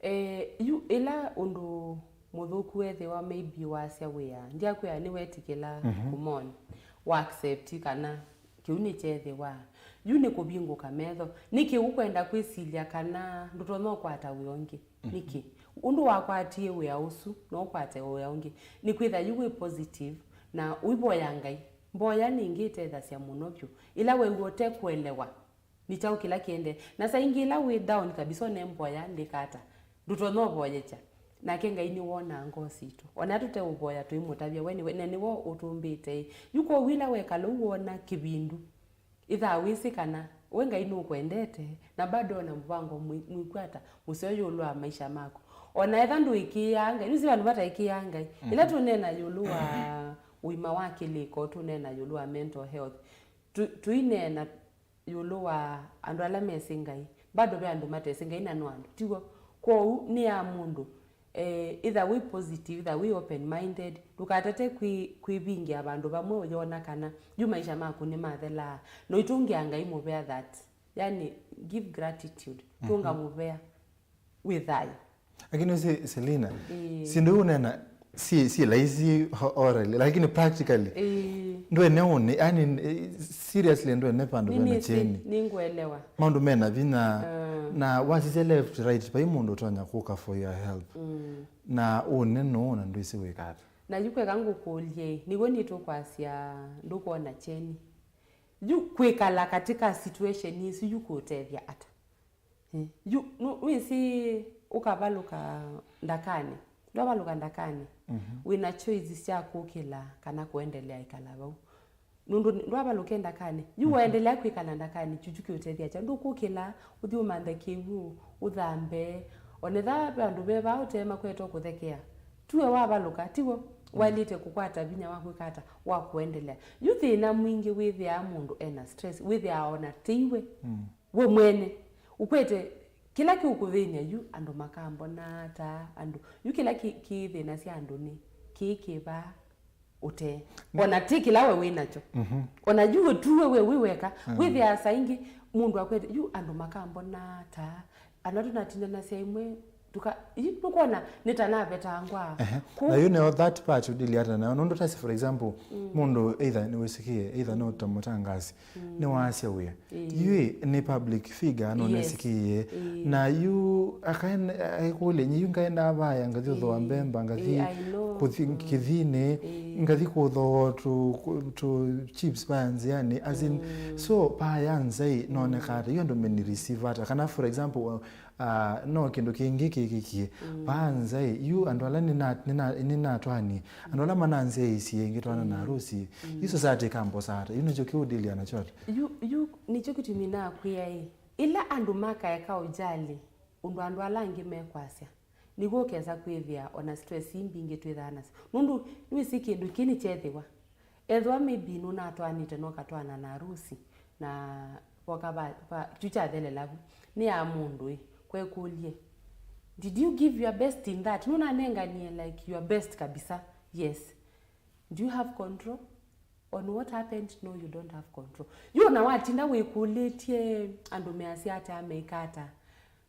Eh, yu ĩla ũndũ mũthũku wethĩwa maybe wasya wĩa, ndyakwĩa nĩwetĩkĩla kũmon, wa accept kana kĩu nĩkyethĩwa. Yu nĩ kũvingũka metho. Nĩkĩ ũkwenda kwĩsilya kana ndũtonya ũkwata wĩa ũngĩ? Nĩkĩ? Ũndũ wakwatie wĩa ũsu, no ũkwate wĩa ũngĩ. Nĩkwĩtha yu wĩ positive na ũivoya Ngai. Mboya ningĩ ĩtethasya mũno vyũ. Ĩla wew'a ũte kũelewa, nĩ kyaũ kĩla kĩendee? Na saa ingĩ ĩla wĩ down kabisa, ũne mboya ndĩkata. Ndũtonya ũvoyekya. Nake Ngai nĩwonaa ngoo sitũ. Ona tũte ũvoya tũimũtavya we nĩwe, na nĩwe ũtũmbĩte. Yu kwoou ĩla wekala ũu wona kĩvindu, ĩthaa wĩsĩ kana we Ngai nũkwendete, na bado ona mũvango mwĩ-, mwĩkwata mũseo ĩũlũ wa maisha maku. Ona etha ndũĩkĩĩaa Ngai, nũsĩ vandũ vataĩkĩĩaa Ngai. Ĩla tũneena ĩũlũ wa ũima wa kĩlĩko, tũneena ĩũlũ wa mental health, tũ-, tũineena ĩũlũ wa andũ ala mesĩ Ngai, bado ve andũ matesĩ Ngai na no andũ, tiw'o? Kwoou nĩ ya mũndũ, eh, either wĩ positive, either wĩ open minded, ndũkatate kwĩ-, kwĩvingĩa vandũ vamwe ũyona kana yu maisha maku nĩmathelaa. Na ũitũngĩa Ngai mũvea that, yani, give gratitude, tũnga mũvea wĩ thayũ. Lakini si Selina, ĩĩ, syĩndũ iu ũneena si, si laisi o-, orally, lakini practically, ĩĩ, ndwene ũnĩ, yani, eh, seriously ndwene vandũ vena kyeni. Nĩngũelewa. Maũndũ mena vinya, na wasisya left, right, vai mũndũ ũtonya kũka for your help. Na ũnĩ nũũ na ndwĩsĩ wĩka ata. Na yu kweka ngũkũlye, nĩw'o nĩtũkwasya ndũkwona kyeni. Yu kwĩkala katika situation isu yu kũũtethya ata? Eh, yu, nũ-, wĩsĩ ũkavalũka ndakanĩ. Ndwavalũka ndakanĩ, wĩna choice sya kũkĩla kana kũendelea ĩkala vau. Nũndũ ndwavalũke ndakanĩ. Yu waendelea kwĩkala ndakanĩ, kyuchu kĩũtethya kyaũ? Ndũkũkĩla, ũthi ũmanthe kĩw'ũ, ũthambe. Onetha ve andũ ve vaa ũte makwete ũkũthekea. Tiwe wavalũka, tiw'o? Waĩlĩte kũkwata vinya wa kwĩka ata? Wa kũendelea. Yu thĩna mwingĩ wĩthĩaa mũndũ ena stress, wĩthĩaa ona teiwe. We mwene ũkwete kĩla kĩũkũthĩny'a yu, andũ makambona ata, andũ, yu kĩla kĩ-, kĩthĩnasya andũ nĩ kĩĩ kĩvaa ũtee. Ona ti kĩla we wĩ nakyo. Ona yu ũtuwe we wĩ weka, wĩthĩaa saa ingĩ mũndũ akwete, yu andũ makambona ata, andũ atũ natindanasya imwe, tuka, yu nũkwona nĩtanavetangwa. Ehe. Na yu nĩyo that part ũdili ata nayo, nũndũ tasi, for example, mũndũ either nĩwĩsĩkĩe, either no ta mũtangaasi, nĩwaasya wĩa. Yu nĩ public figure, no nĩsĩkĩe. Na yu akaenda, aikũlya, nyi yu ngaendaa vaya, ngathi ũthooa mbemba, ngathi kũthi kĩthinĩ, ngathi kũthooa tũ, tũ chips vaya nzĩanĩ. As in, so, vaya nzai, noneka ata? Yu andũ meni receive ata? Kana, for example, Ah, no kĩndũ kĩngĩ kĩkĩkie. Vaa nzaĩ, yu andũ ala nĩna-, nĩna-, nĩnatwanie, andũ ala mananzyaĩisye ngĩtwaana na arusi, yu society ĩkambosa ata? Yu nakyo kĩũdĩlya nakyo ata? Yu, yu nĩkyo kĩtumi nakwĩa ĩ, ĩla andũ makaeka ũjali ũndũ andũ ala angĩ mekwasya, nĩw'o ũkesa kwĩthĩa ona stress ii mbingĩ twĩthaa nasyo. Nũndũ nĩwĩsĩ kĩndũ kĩĩ nĩkyethĩwa. Ethĩwa maybe nũnatwaanĩte na ũkatwaana na arusi, na voka va, va, kyu kyathelela vu, nĩ ya mũndũ ĩ, kwekũlye, did you give your best in that? Nũnanenganie, like, your best kabisa? Yes. Do you have control on what happened? No, you don't have control. Yu ona watinda wĩkũlĩtye andũ measya ata, meika ata,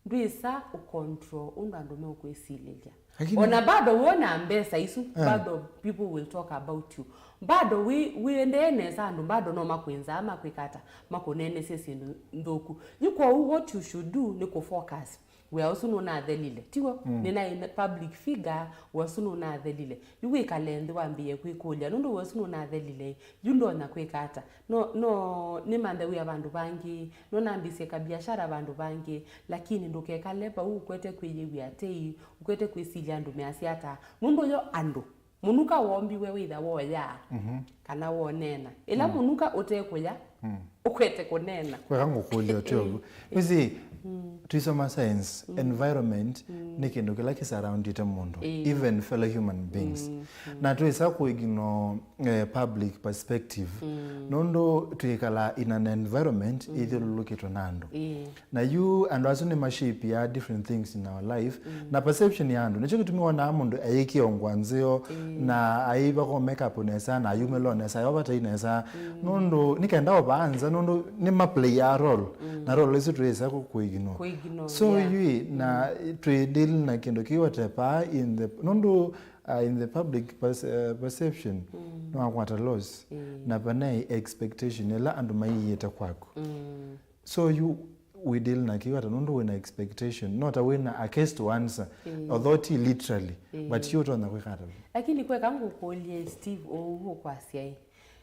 ndwĩsa ũcontrol ũndũ andũ meũkwĩsilĩlya. Lakini ona bado wona mbesa isu, bado people will talk about you. Bado wĩ, wĩendee nesa, andũ bado no makwĩnzaa, makwĩka ata, makũnenesye syĩndũ nthũku. Yu kwoou what you should do nĩ kũfocus. Wĩa ũsu nũnathelile, tiw'o? Mm. Nĩnaĩ public figure, wĩa ũsu nũnathelile. Yu wĩkale nthĩ wambĩĩe kwĩkũlya, nũndũ wĩa ũsu nũnathelile, yu ndonya kwĩka ata? No, no nĩmanthe wĩa vandũ vangĩ, no nambĩĩsye kabiashara vandũ vangĩ, lakini ndũkekale vau ũkwete kwĩyĩw'a tei, ũkwete kwĩsilya andũ measya ata, nũndũ yo andũ, mũnuka wombiwe wĩtha woyaa, mhm, kana woneena. Ĩla, mm, mũnuka ũtekũya, mm, ũkwete kũneena. Kweka ngũkũlya ũteo vu. Ĩĩ. Wĩsĩ, mm, twisoma science, mm, environment, mm, nĩ kĩndũ kĩla kĩsurroundĩte mũndũ, ĩĩ, even fellow human beings. Mm, mm. Na twĩsa kũignore, eh, public perspective. Mm. Nũndũ twĩkalaa in an environment, mm, ĩthyũlũlũkĩtwe na andũ. Ĩĩ. Na yu andũ asu nĩ mashapea different things in our life. Mm. Na perception ya andũ nĩkyo kĩtumi wonaa mũndũ ayĩkĩe ngũa nzeo, mm, na aiva ko makeup nesa, na ayumĩlwa nesa, yo vatai nesa. Mm. Nũndũ nĩ kenda o vaanza, nũndũ nĩ maplay a role. Mm. Na role isu twĩsa kũignore. Kũignore, so, yeah, yu na, mm, twĩ deal na kĩndũ kĩu atepaa in the, nũndũ, uh, in the public perce-, uh, perception, mm, nĩwakwata loss. Mm. Na vanaĩ expectation ĩla andũ maiĩte kwaku. Mm. So you, we deal na kĩu ata nũndũ wĩna expectation, no ta wĩna a case to answer, mm, although ti literally, mm, but yu ũtonya kwĩka ata? Lakini kweka ngũkũlye Steve, ũu ũkwasya ĩ,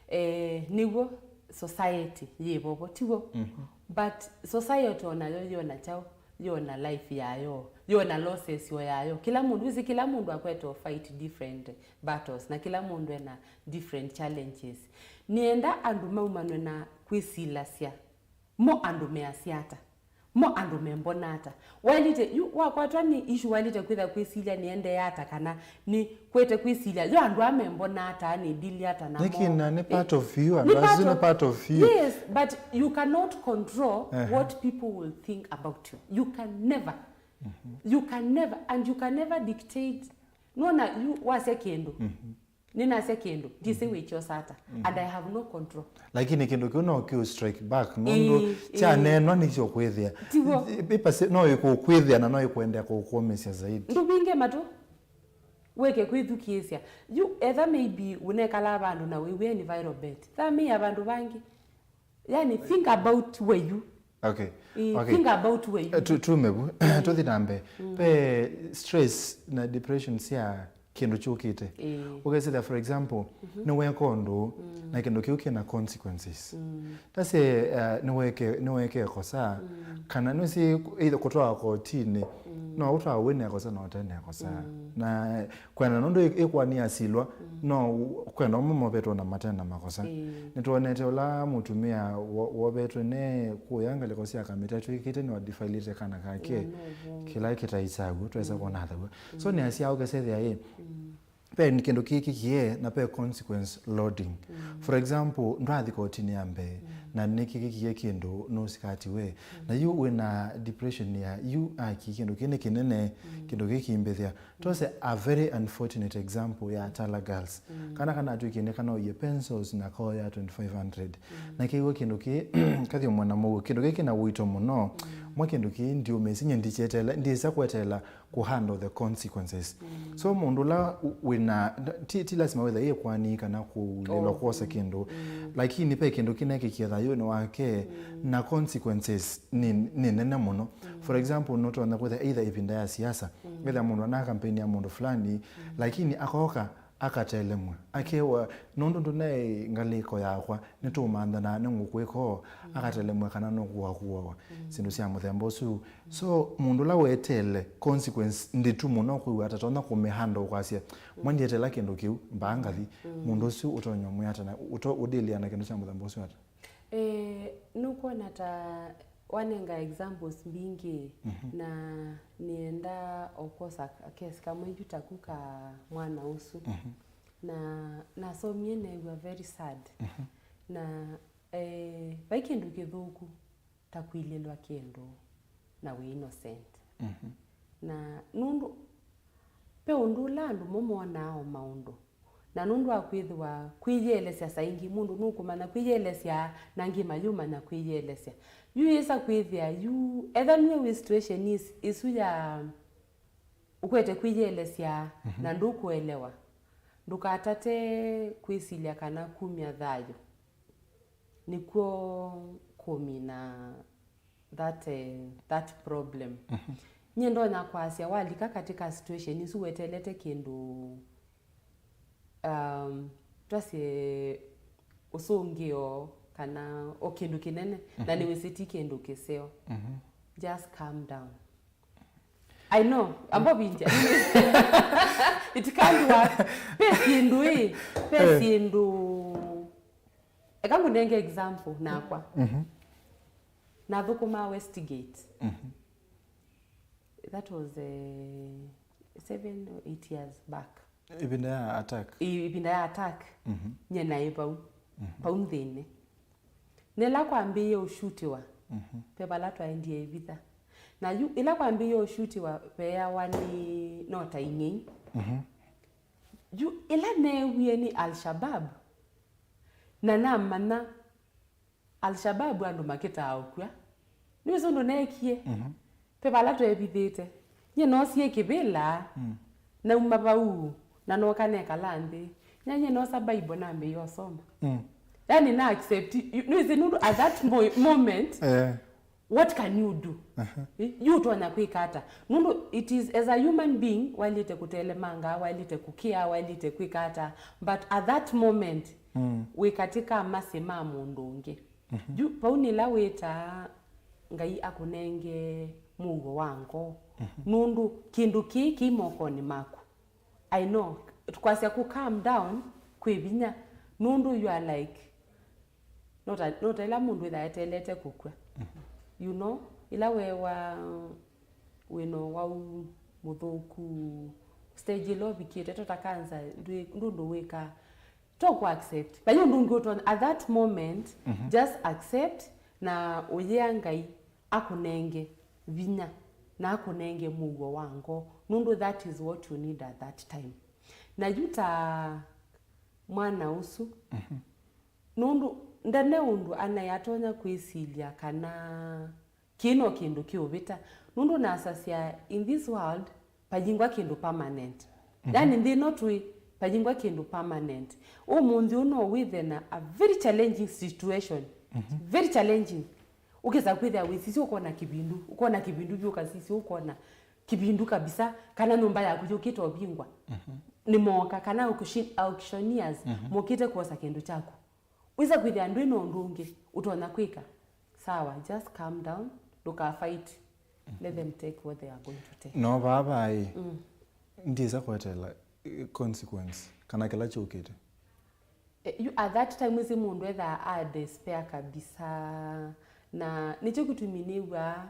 eh, nĩw'o society yĩ vovo, tiw'o? Mhm. But society onayo yona kyaũ? Yona life yayo, yona losses o yayo. Kĩla mũndũ, wĩsĩ kĩla mũndũ akwete o fight different battles, na kĩla mũndũ ena different challenges. Nĩenda andũ maumanwe na kwĩsilasya. Mo andũ measya ata? Mo andũ membona ata? Waĩlĩte, yu wakwatwa nĩ issue, waĩlĩte kwĩtha kwĩsilya nĩendee ata, kana nĩ kwete kwĩsilya yo andũ aa membona ata, nĩ deal ata namo? Nĩkĩ na nĩ part of you, andũ asu nĩ part of you. Yes, but you cannot control, uh-huh, what people will think about you. You can never. Mm-hmm. You can never, and you can never dictate. Nona yu wasya kĩndũ. Mm-hmm. Nĩnasya kĩndũ, ndisĩ, mhm, wĩkyosa ata, mhm, and I have no control. Lakini kĩndũ kĩu no kĩũ strike back, nũndũ, ĩĩ, kyaneenwa, ĩĩ, nĩkyo kwĩthĩa. Tiw'o? Ĩ-, ĩpase-, no ĩkũkwĩthĩa na no ĩkũendea kũkũũmĩsya zaidi. Ndũvinge matũ, wĩke kwĩthukĩĩsya. Yu etha maybe ũnekalaa vandũ na wĩw'e environment, thamĩĩa vandũ vangĩ. Yani, think about where you. Okay. Eh, okay. Think about where you. Eh, tu-, tume vu. Mm. Tũthi na mbee. Mm. Ve stress na depression sya kĩndũ kyũkĩte. Eh. Ũkesĩthya, for example, mhm, nĩweka ũndũ, mm, na kĩndũ kĩu kĩna consequences. Mm. Tase, eh, nĩweke, nĩweke kosa, mm, kana nĩsi either kũtwawa kotinĩ, mm, no ũtwawa wĩna kosa na ũtena kosa. Mm. Na kwenda nũndũ ĩ-, ĩkũani asilwa, mm, no u-, kwenda ũmwe movetwe na matena makosa. Ĩĩ. Nĩtwonete ũla mũtumĩa wo-, wovetwe ne kũya ngalĩko sya kamĩtĩ atw'ĩkĩte nĩwadefailĩte kana kake. Na no ũvũngũ. Kĩla kĩtaĩ kyaw'o, twesa, mm, kwona athaw'a. So, mm, nĩasya ũkesethĩa ĩ, mm, ve kĩndũ kĩkĩkie na ve consequence loading. Mm. For example, ndwathi kotinĩ ya mbee, mm, na nĩkĩkĩkie kĩndũ nũsikatiwe. Mm. Na yu wĩna depression ya yu aki kĩndũ kĩnĩ kĩnene, mm, kĩndũ kĩkĩmbĩthĩa. Tose a very unfortunate example ya Tala Girls. Mm. Kana kanatw'ĩkie nĩkanoie pencils na koya twenty-five hundred. Mm. Na kĩw'a kĩndũ kĩ kathyũmwe na mũuo. Kĩndũ kĩ kĩna ũito mũno. Mm. Mwa kĩndũ kĩ ndiũmĩsĩ nye ndikyeteela, ndisa kweteela kũ handle the consequences. Mm. So mũndũ ũla wĩna, ti, ti lasima wĩthe ĩkwani kana kũlĩlwa kwosa kĩndũ. Mm. Lakini ve kĩndũ kĩnekĩkie thayũnĩ wake, mm, na consequences nĩ, nĩ nene mũno. Mm. For example, nũtonya kwĩtha either ĩvinda ya siasa, mm, wĩtha mũndũ ana campaign ya mũndũ fulani, mm, lakini akoka akatelemwa, akewa, nũndũ ndũnaĩ ngalĩko yakwa, nĩtũũmanthana, nĩngũkwĩka ũũ, mm, akatelemwa kana nũkũakuawa, mm, syĩndũ sya mũthemba ũsu. So, mũndũ ũla weteele consequence ndĩtu mũno kwĩw'a atatonya kũmĩhandle ũkwasya, mm, mwa ndietela kĩndũ kĩu, mbaa ngathi, mm, mũndũ ũsu ũtonya ũmwĩa ata na ũto-, ũdĩlĩa na kĩndũ kya mũthemba ũsu ata? Eh, nũkwona ta wanenga examples mbingĩ, mhm, na nĩenda o kwosa case kamwe yu taku ka mwana ũsu. Mhm. Na nasomie neew'a very sad. Mhm. Na, eh, vai kĩndũ kĩthũku ta kwilĩlwa kĩndũ na wĩ innocent. Mhm. Na nũndũ ve ũndũ ũla andũ mo monaa o maũndũ, na nũndũ wa kwĩthĩwa kwĩyĩelesya saa ingĩ, mũndũ nũkũmanya kwĩyĩelesya na angĩ mayũmanya kwĩyĩelesya. Yu yĩsa kwĩthĩa yu, etha nue wĩ situation is-, ĩsu ya ũkwete kwĩyĩelesya, mhm, na ndũkũelewa, ndũkatate kwĩsilya kana kumya thayũ nĩkw'o kũmina that, eh, that problem. Mhm. Nyie ndonya kwasya walika katika situation isu wetelete kĩndũ, um, twasye ũsũngĩo kana o kĩndũ kĩnene, na nĩwĩsĩ ti kĩndũ kĩseo. Just calm down. I know, ambo vinja. It can't work. Pe syĩndũ ĩ, pe syĩndũ. Eka ngũnenge example nakwa. Nathũkũmaa Westgate. That was, uh, seven or eight years back. Ĩvinda ya attack. Ĩ-, ĩvinda ya attack. Nye naĩ vau. Vau nthĩnĩ. Na ĩla kwambĩĩe ũshutiwa, ve vala twaendie ĩvitha. Na yu, ĩla kwambĩĩe ũshutiwa, veeawa nĩ no ta ing'ei. Yu, ĩla neewie nĩ Al-Shabaab, na namanya Al-Shabaab andũ makĩtaa ũkw'a. Nĩwĩsĩ ũndũ neekie? Ve vala tweevithĩte. Nyie noosie kĩvĩla, nauma vau, na nooka nekala nthĩ. Nya nyie noosa Bible nambĩĩa ũsoma. Yani na accept, you- nĩwĩsĩ nũndũ at that mo- moment, Eh. What can you do? Ĩ, yu ũtonya kwĩka ata? Nũndũ it is as a human being, wailĩte kũtelemanga, wailĩte kũkĩa, wailĩte kwĩka ata, but at that moment, wĩ katĩ ka masĩ ma mũndũ ũngĩ. Yu vau nĩla wĩtaa Ngai akũnenge mũuo wa ngoo. Nũndũ kĩndũ kĩĩ kĩ mokonĩ maku. I know, kwasya ku calm down kwĩ vinya. Nũndũ you are like, no ta, no ta ĩla mũndũ ĩtha etelete kũkw'a. You know, ĩla wewa wĩna ũwau mũthũku, stage ĩla ũvikĩte, tota cancer, ndwĩ- ndũndũ wĩka, to ku accept. Vai ũndũ ũngĩ ũtonya, at that moment, just accept na ũyĩa Ngai akũnenge vinya na akũnenge mũuo wa ngoo, nũndũ that is what you need at that time. Na yu ta mwana ũsu, nũndũ ndane ũndũ anaĩ atonya kwĩsilya kana kĩĩ no kĩndũ kĩũvĩta, nũndũ nasasya in this world, payingwa kĩndũ permanent. Yani nthĩ ĩno twĩ, payingwa kĩndũ permanent. Ũmũnthĩ ũno wĩthe na a very challenging situation, very challenging. Ũkesa kwĩthĩa wĩsisya ũkona kĩvindu, ũkona kĩvindu vyũ ũkasisya ũkona kĩvindu kabisa, kana nyũmba yaku yũkĩte ũvingwa nĩ moka, kana auction- auctioneers mokĩte kwosa kĩndũ kyaku. Wĩsa kwĩthĩa ndwĩ na ũndũ ũngĩ ũtonya kwĩka. Sawa, just calm down, ndũka fight. Let them take what they are going to take. No vaa vaĩ, ndisa kwetela, eh, consequence kana kĩla kyũkĩte. Eh, you, at that time, ĩsĩ mũndũ ethaa a despair kabisa. Na nĩkyo kĩtumi nĩw'aa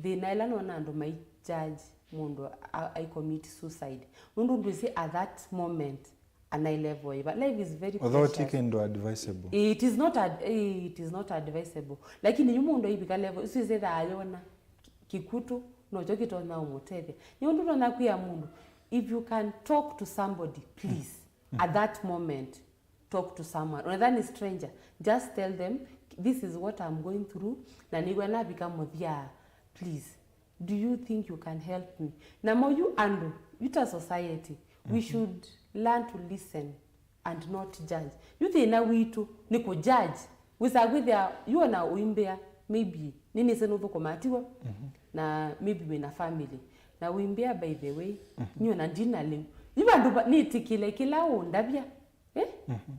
thĩna ĩla nona andũ mai judge mũndũ a- ai commit suicide. Nũndũ ndwĩsĩ at that moment anaĩ level ĩva. Life is very although ti precious. Kĩndũ advisable. It is not ad- it is not advisable. Lakini yu mũndũ aivika level, isu ĩsĩ thaa yona kĩkutu, nokyo kĩtonya ũmũtethya. Nĩ ũndũ nona kwĩa mũndũ, if you can talk to somebody, please, at that moment, talk to someone. Onethwa nĩ stranger, just tell them, "This is what I'm going through, na nĩw'a navika mũthya, please, do you think you can help me?" Namo yu andũ, yu ta society, we should learn to listen and not judge. Yu thĩna witũ nĩ kũ judge. Wĩsaa kwĩthĩa yu ona ũimbĩa, maybe, nĩnĩsĩ nũthũkũmaa tiw'o, na maybe wĩna family. Na ũimbĩa, "By the way, nyie ona ndina lĩu." Yu vandũ va- nĩtĩkĩle kĩla ũndavya. Eh?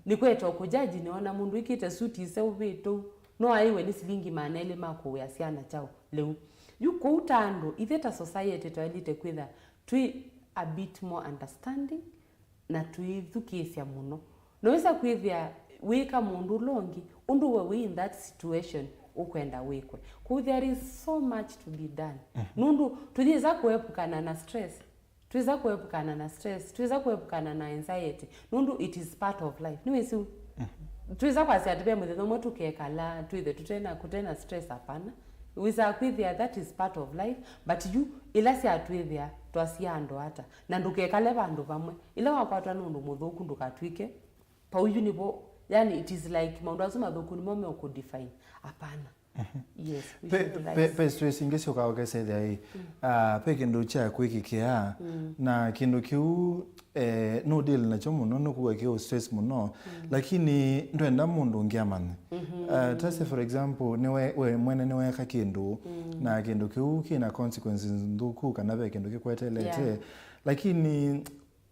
Nĩkwete ũkũjaji nĩona mũndũ ĩkĩte suti ĩseũvĩtũ, no aĩwe nĩ silingi maana elĩ ma kũĩa syana kyaũ lĩu. Yu kũu ta andũ, ithe ta society twaĩlĩte kwĩtha twĩ a bit more understanding na twĩthukĩĩsya mũno. Nawĩsa kwĩthĩa wĩka mũndũ ũla ũngĩ ũndũ we wĩ in that situation ũkwenda wĩkwe. Kũu there is so much to be done. Nũndũ tũyĩsa kũepukana na stress. Twĩsa kũepukana na stress, twĩsa kũepukana na anxiety, nũndũ it is part of life. Nĩwĩsĩ? Twĩsa kwasya atĩ ve mũthenya ũmwe tũkekala twĩthe tũtena, kũtena stress, hapana. Wĩsaa kwĩthĩa that is part of life, but yu ĩla syatwĩthĩa twasia andũ ata, na ndũkekale vandũ vamwe. Ĩla wakwatwa nĩ ũndũ mũthũku ndũkatw'ĩke, vau yu nĩvo, yani it is like maũndũ asu mathũku nĩmo meũkũdefine. Hapana. Yes, we should relax. Pe, pe, pe stress ingĩ syũkaa ũkesethĩa ĩ, ah, pe kĩndũ kya kwĩkĩkĩa, na kĩndũ kĩu, eh, no deal nakyo mũno, nũkuwa kĩ stress mũno, lakini ndwenda mũndũ ũngĩ amanye. Ah, ta say for example, nĩwe, we mwene nĩweeka kĩndũ, na kĩndũ kĩu kĩna consequences nthũku, kana ve kĩndũ kĩkwetelete, lakini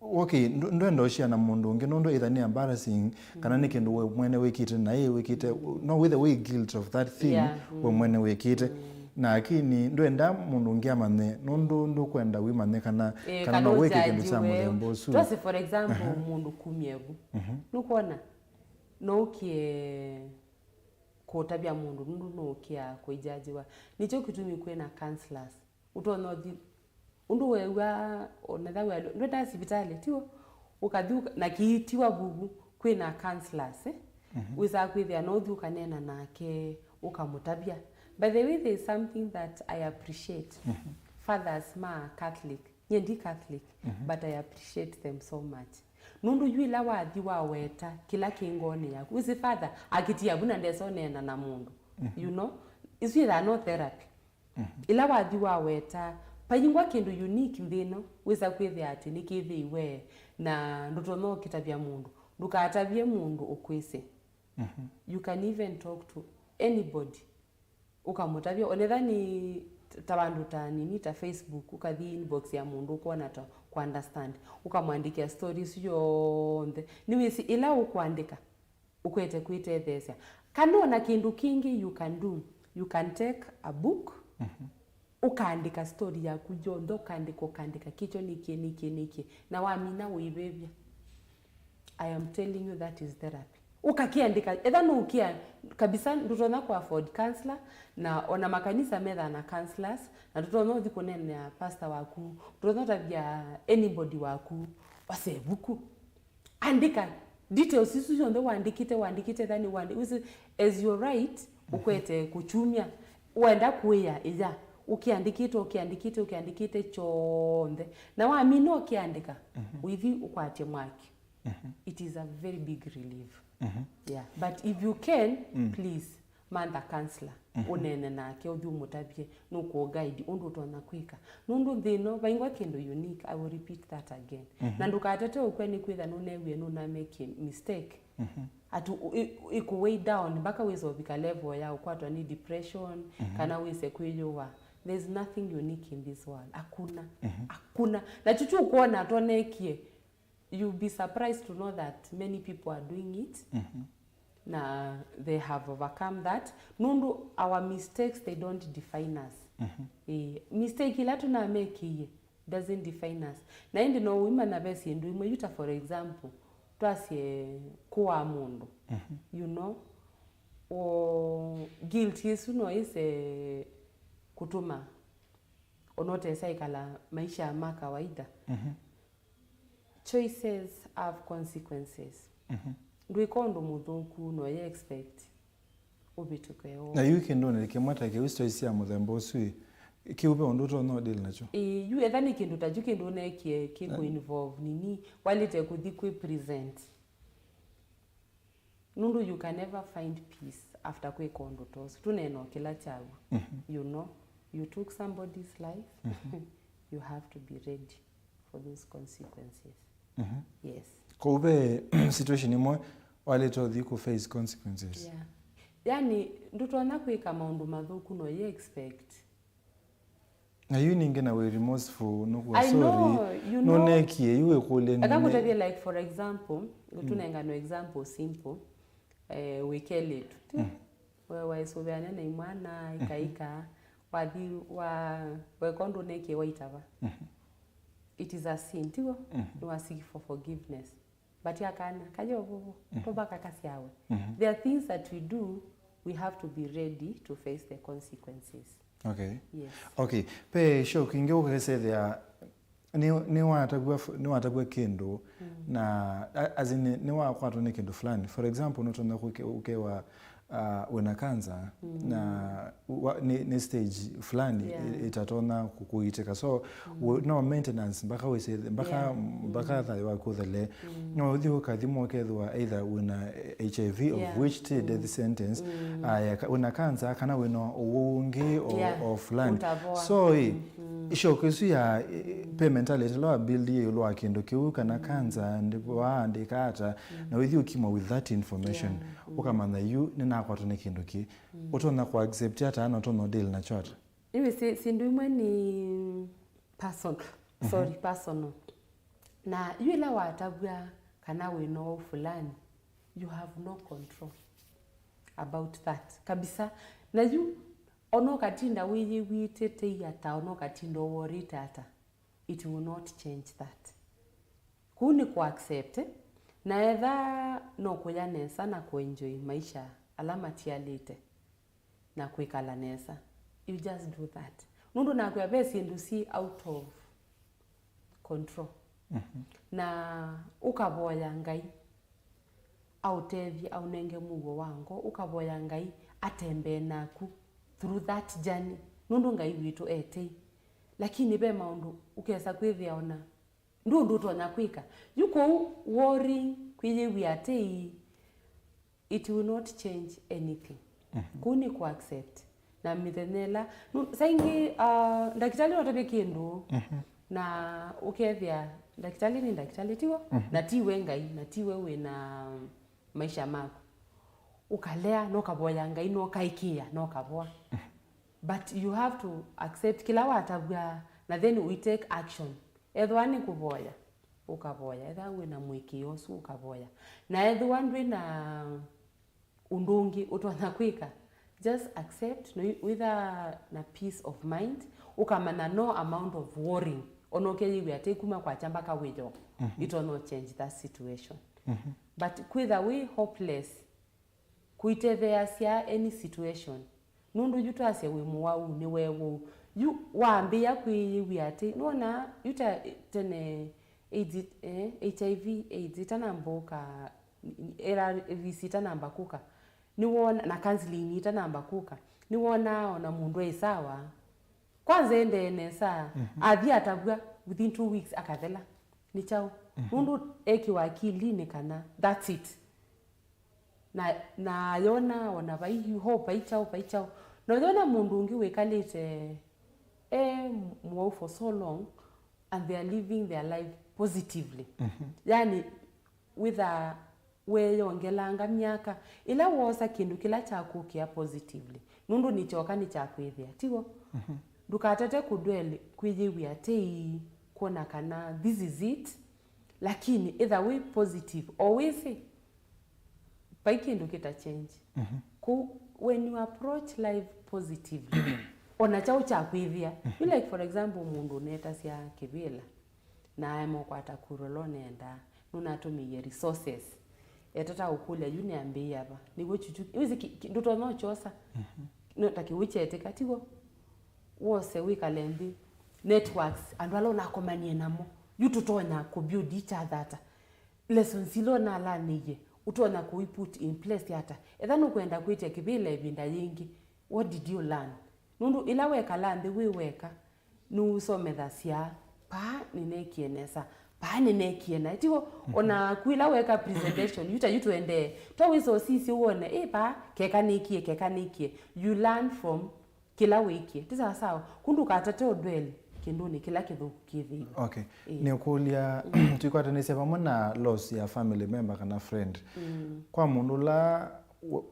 okay, ndũ- ndwenda ũshare na mũndũ ũngĩ, nũndũ either nĩ embarrassing, kana nĩ kĩndũ we mwene wĩkĩte, na ĩ wĩkĩte, no wĩthe wĩ guilt of that thing, we mwene wĩkĩte. Na lakini ndwenda mũndũ ũngĩ amanye, nũndũ ndũkwenda wĩmanye kana, kana no wĩke kĩndũ kya mũthemba ũsu. Twase, for example, mũndũ kumie vu. Nũkwona, no ũkie kũtavya mũndũ, nũndũ no ũkia kũijajiwa. Nĩkyo kĩtumi kwĩna counselors. Ũtonya ũthi ũndũ weew'a, onetha wĩa ndwendaa sivitalĩ, tiw'o? Ũkathi ũka- na kĩitiwa vuvu, kwĩna counselors, eh? Wĩsaa kwĩthĩa no ũthi ũkaneena nake, ũkamũtavya. By the way, there is something that I appreciate. Fathers ma Catholic, nyie ndi Catholic, but I appreciate them so much. Nũndũ yu ĩla wathi waweta kĩla kĩ ngoonĩ yaku, wĩsĩ father akĩtia vu na ndesa ũneena na mũndũ, you know, isu yĩthaa no therapy. Ĩla wathi waweta, paingwa kĩndũ unique nthĩ ĩno, wĩsa kwĩthĩa atĩ nĩkĩthĩiwe, na ndũtonya ũkĩtavya mũndũ. Ndũkatavye mũndũ ũkwĩsĩ. You can even talk to anybody. Ũkamũtavya, onetha nĩ ta vandũ ta nini, ta Facebook, ũkathi inbox ya mũndũ ũkwona ta kũ understand. Ũkamwandĩkĩa story isu yonthe. Nĩwĩsĩ ĩla ũkwandĩka, ũkwete kwĩtetheesya. Kana ona kĩndũ kĩngĩ you can do, you can take a book, ũkaandĩka story yaku yonthe, ũkaandĩka, ũkaandĩka, kĩkyo nĩkĩ, nĩkĩ, nĩkĩ, na wamina ũivĩvya. I am telling you, that is therapy. Ũkakĩandĩka, etha nũkia kabisa, ndũtonya kũ afford counselor, na ona makanisa methaa na counselors, na ndũtonya ũthi kũneenea pastor waku, ndũtonya ũtavya anybody waku, wase vuku. Andĩka details isu syonthe wandĩkĩte, wandĩkĩte, then wandi-, wĩsĩ, as you write, ũkwete kũkyumya, wenda kũĩa ĩya, ũkĩandĩkĩte, ũkĩandĩkĩte, ũkĩandĩkĩte kyonthe. Na wamina ũkĩandĩka, ũithi ũkwatye mwaki. It is a very big relief. Yeah. But if you can, please, mantha counselor, ũneene nake, ũthi ũmũtavye, nũkũ guide ũndũ ũtonya kwĩka. Nũndũ nthĩ ĩno, vaingwa kĩndũ unique, I will repeat that again. Na ndũkatete ũkw'a nĩ kwĩtha nũneewie nũna make mistake. Atu ĩ- ĩkũ weigh down, mpaka wĩse ũvika level ya ũkwatwa nĩ depression, kana wĩse kwĩyũwa. There's nothing unique in this world. Hakuna. Hakuna. Na chuchu ũkwona twanekie, you'll be surprised to know that many people are doing it. Na they have overcome that. Nũndũ our mistakes, they don't define us. Eh, mistake ila tũnamekĩie doesn't define us. Na ĩndĩ no ũimanya ve syĩndũ imwe, yu ta for example, twasye kũaa mũndũ, you know, o guilt ĩsu no ĩse kũtuma ona ũtesa ĩkala maisha ma kawaida. Choices have consequences. Ndwĩka ũndũ mũthũku, no ye expect ũvĩtũke o. Na yu kĩndũnĩ kĩmwe ta kĩu, stories sya mũthemba ũsu ĩ, kĩu ve ũndũ ũtonya ũdeal nakyo? Ĩĩ, yu etha nĩ kĩndũ ta kyu, kĩndũ ũneekie kĩkũ involve nini, walĩte kũthi kwĩ present. Nũndũ you can never find peace after kwĩka ũndũ ta ũsu. Tũneena o kĩla kyaw'o. You know, you took somebody's life, you have to be ready for those consequences. Yes. Kũu ve situation imwe walĩte ũthi kũ face consequences. Yeah. Yani, ndũtonya kwĩka maũndũ mathũku no ye expect. Na yu ningĩ na wĩ remorseful, nũkuwa I sorry, know, you know. Nũnekie, yu wĩkũlye nini? Eka kũtavye, like, for example, ngũtũnenga no example simple, eh, wĩkelĩtu. We waisũvĩane na imwana, ikaika, wathi wa, weka ũndũ ũnekie waitava. It is a sin, tiw'o? Nĩ wa seek for forgiveness. But akana, kayo vovo, tobaka kasyawe. There are things that we do, we have to be ready to face the consequences. Okay. Yes. Okay. Pe shock ingĩ ũkesethĩa nĩ, nĩwatavw'a f-, nĩwatavw'a kĩndũ na, a-, as in, nĩwakwatwa nĩ kĩndũ fulani. For example, nũtonya kũke-, ũkewa, uh, wĩna cancer, mm, na wa, nĩ, nĩ stage fulani, yeah, ĩ-, ĩtatonya kũkũitĩka. So, mm, wĩ, no maintenance mpaka wĩsĩ, mpaka, yeah, mpaka, mm, thayũ waku ũthele. Mm. No ũthi ũkathimwa ũkethĩwa either wĩna H I V, yeah, of which ti, mm, death sentence, mm, aya, ka-, wĩna cancer, kana wĩna ũwau ũngĩ o, yeah, o fulani. Ũtavoa. So, ĩ, mm, mm, ĩcoka ĩsu ya, ĩ, payment alĩtĩlwa build ĩũlũ wa kĩndũ kĩu, kana, mm, cancer, ndĩvoaa, ndĩka ata, mm, na wĩthi ũkimwa with that information, yeah, mm, ũkamanya yu nĩnakwatwa nĩ kĩndũ kĩ. Mm. Ũtonya kũ accept ata, na ũtonya deal nakyo ata? Ĩwĩ, si-, syĩndũ imwe nĩ personal. Mhm. Sorry, personal. Na yu ĩla watavw'a kana wĩna ũwau fulani, you have no control about that kabisa. Na yu ona ũkatinda wĩyĩw'ĩte tei ata, ona ũkatinda ũworĩte ata, it will not change that. Kũu nĩ kũ accept, na etha no kũya nesa na kũ enjoy maisha ala matialĩte na kwĩkala nesa, you just do that. Nũndũ nakwĩa ve syĩndũ syĩ out of control. Mhm. Na ũkavoya Ngai aũtethye, aũnenge mũuo wa ngoo, ũkavoya Ngai atembee naku through that journey, nũndũ Ngai witũ e tei. Lakini ve maũndũ ũkesa kwĩthĩa ona ndũ ũndũ ũtonya kwĩka. Yu kũu worrying, kwĩyĩw'ĩa atei, it will not change anything. Mhm. Kũu nĩ kũ accept. Na mĩthenya ĩla, nu-, saa ingĩ, uh, ndakĩtalĩ no ũtavye kĩndũ, mhm, na ũkethĩa ndakĩtalĩ nĩ ndakĩtalĩ, tiw'o? Mhm. Na tiwe Ngai, na tiwe wĩ na maisha maku. Ũkalea, na ũkavoya Ngai, na ũkaĩkĩĩa, na ũkavoa. Mhm. But you have to accept kĩla watavw'a, na then we take action. Ethĩwa nĩ kũvoya, ũkavoya. Ethĩwa wĩ na mũĩkĩĩo ũsu, ũkavoya. Na ethĩwa ndwĩ na ũndũ ũngĩ ũtonya kwĩka, just accept, na wĩ-, wĩtha na peace of mind, ũkamanya no amount of worrying, ona ũkeyĩw'a atĩ kuma kwakya mpaka wĩyo, mhm, itonya change that situation. Mhm. But kwĩtha wĩ hopeless, kũitetheeasya any situation. Nũndũ yu twasya wĩ mũwau, nĩ weew'au. Yu wambĩĩa kwĩyĩw'ĩa atĩ, nĩwona, yu ta tene AIDS, eh, H I V, AIDS itanamba ũka, A R Vs itanamba kũka, nĩwona, na counseling itanamba kũka, nĩwonaa ona mũndũ e sawa. Kwanza endee nesa, mhm, athi atavw'a, within two weeks akathela. Nĩ kyaũ? Mhm. Nũndũ ekĩwa akilinĩ kana that's it. Na, na ayona ona vai hope, vai kyaũ, vai kyaũ. Na ũyona mũndũ ũngĩ wĩkalĩte e mũwau for so long and they are living their life positively. Mhm. Yani, wĩthaa weeyongelanga myaka. Ĩla woosa kĩndũ kĩla kyakũkĩa positively, nũndũ nĩ kyoka nĩkyakwĩthĩa, tiw'o? Mhm. Ndũkatate kũdwell kwĩyĩw'ĩa tei kwona kana this is it, lakini ĩtha wĩ positive, o wĩsĩ, vai kĩndũ kĩta change. Mhm. Kũu, when you approach life positively, ona kyaũ kyakwĩthĩa. Mhm. You, like, for example, mũndũ ũnetasya kĩvĩla, na aema ũkwata kura ũla ũnendaa, nũnatũmĩie resources. Etata ũkũlya, yu nĩambĩĩa va? Nĩw'o kyukyu, wĩsĩ ki-, ki-, ndũtonya ũkyosa. Mhm. No, ta kĩw'ũ kyeetĩka, tiw'o? Wose wĩkale nthĩ, networks, andũ ala ũnakomanie namo, yu tũtonya kũ build each other ata? Lessons ila ũnalanĩie, ũtonya kũi put in place ata? Etha nũkwenda kwĩtya kĩvĩla ĩvinda yĩngĩ, what did you learn? Nũndũ ĩla wekala nthĩ wĩ weka, nũũsomethasya, paa nĩneekie nesa, paa nĩneekie naĩ, tiw'o? Mhm. Ona ku ĩla weka presentation, yu ta yu tũendee, to wĩsa ũsisye wone, ĩ, paa keka nĩkie, keka nĩkie. You learn from kĩla wĩkie. Ti sawa sawa? Ku ndũkatate ũdwell kĩndũnĩ kĩla kĩthũku kĩthĩiwe. Okay. Ĩĩ. Nĩũkũlya, mm, tũikwatanĩsya vamwe na loss ya family member kana friend. Mm. Kwa mũndũ ũla w-,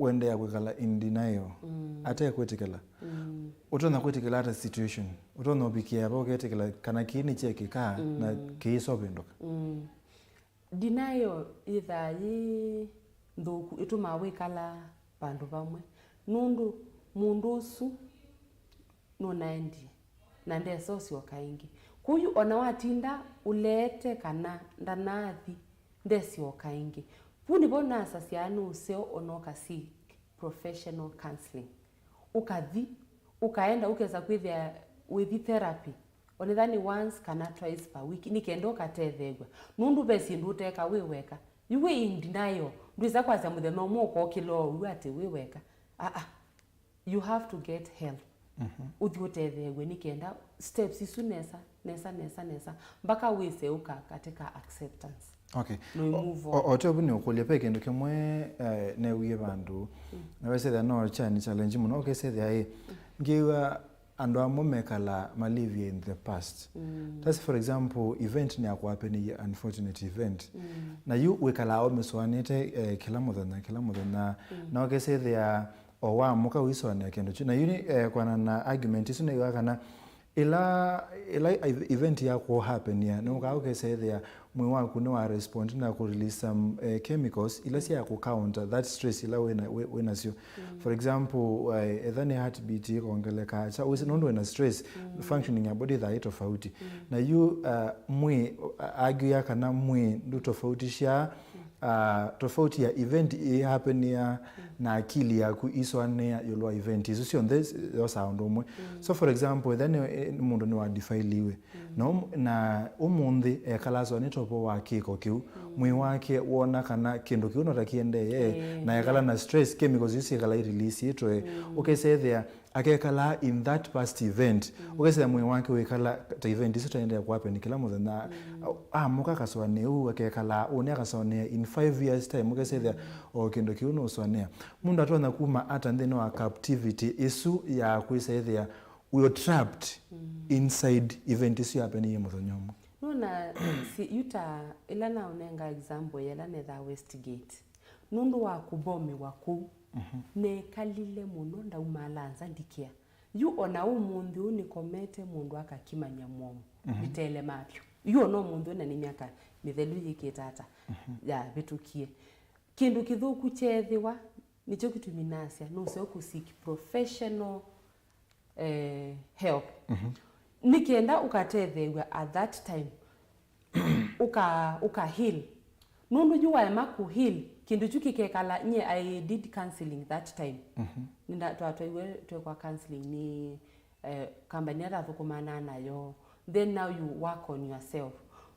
ũendeea kwĩkala in denial, mm, ate kwĩtĩkĩla. Mm. Ũtonya kwĩtĩkĩla ata situation? Ũtonya ũvikĩa va ũketĩkĩla kana kĩĩ nĩkyekĩka na, mm, kĩisovĩndũka? Mm. Denial yĩthaa yĩ nthũku, ĩtumaa wĩkala vandũ vamwe, nũndũ mũndũ ũsu nũnaendie na ndesa ũsyoka ĩngĩ. Kwoou ona watinda ũleete kana ndanaathi, ndesyoka ĩngĩ. Vu nĩvo nasasya nĩ ũseo ona ũka seek professional counseling. Ũkathi, ũkaenda, ũkesa kwĩthĩa wĩthi therapy, onetha nĩ once kana twice per week, nĩ kenda ũkatetheew'a. Nũndũ ve syĩndũ ũteka wĩ weka, Yu wĩ in denial. Ndwĩsa kwasya mũthenya ũmwe ũkokĩla ũu atĩ wĩ weka. Aa, you have to get help. Ũthi ũtetheew'e nĩ kenda steps isu nesa nesa nesa nesa mpaka wĩse ũka katika acceptance. Okay. No move on. O te ũvu nĩ ũkũlya, ve kĩndũ kĩmwe eh, newie vandũ na wesethĩa no cha ni challenge mũno ũkesethĩa ĩ ngĩwa andũ amwe mekala malivie in the past. That's, for example, event nĩ yakwapeniie, unfortunate event, na yu wĩkalaa ũmĩsũanĩte eh, kĩla mũthenya kĩla mũthenya, na ũkesethĩa o wamũka ũisũanĩa kĩndũ kyu. Na yu nĩ eh, kwana na argument isu nĩw'a kana ĩla ĩla ev- event yakũhapenia nĩũkaa ũkesethĩa mwĩĩ waku nĩwa respond na kũ release some eh, chemicals ila sya kũ counter that stress ila wĩna- wĩ- wĩnasyo. For example eh, etha nĩ heartbeat ĩkongeleka kya wĩsĩ nũndũ wĩna stress, functioning ya body thaa ĩ tofauti. Na yu uh, mwĩĩ uh, arguia kana mwĩĩ ndũ tofautisha uh, tofauti ya event ĩhapenia na akili yaku iswanĩa ĩũlũ wa event isu syonthe yosaa ũndũ ũmwe. So for example, etha nĩ eh, mũndũ nĩwa defailiwe na ũm- na ũmũnthĩ ekala aswanĩte ũvoo wa kĩko kĩu, mwĩĩ wake wona kana kĩndũ kĩu no ta kĩendee na ekala na stress, chemicals isu syĩkala ireleasitwe, ũkesethĩa akekalaa in that past event. Ũkesethĩa mwĩĩ wake wĩkala ta event isu taendee kuhappen kĩla mũthenya. Amũka akasũanĩa ũu, akekalaa ũnĩ akasũanĩa in five years time, ũkesethĩa o kĩndũ kĩu nũsũanĩa. Mũndũ atonya kuma ata nthĩnĩ wa captivity ĩsu ya kwĩsethĩa we are trapped inside event isu yapeniie mũthenya ũmwe? Nona si, yu ta ĩla naũnenga example ya ĩla nethaa Westgate. Nũndũ wa kũvomewa kũu, nekalile mũno, ndaumala nza ndikĩa. Yu ona ũmũnthĩ ũũ nĩkomete mũndũ akakimany'a mũomo. Nditeelema vyũ. Yu ona ũmũnthĩ ũũ na nĩ myaka mĩthelu yĩkĩte ata yavĩtũkie. Kĩndũ kĩthũku kyeethĩwa, nĩkyo kĩtumi nasya nũseo kũ seek professional eh, help. Nĩ kenda ũkatetheew'a at that time, ũka, ũka heal. Nũndũ yu waema kũ heal, kĩndũ kyu kĩkekala, nye I did counseling that time. Nĩnda-, twatwaiwe twekwa counseling nĩ eh, kambani ĩla ndathũkũmanaa nayo. Then now you work on yourself.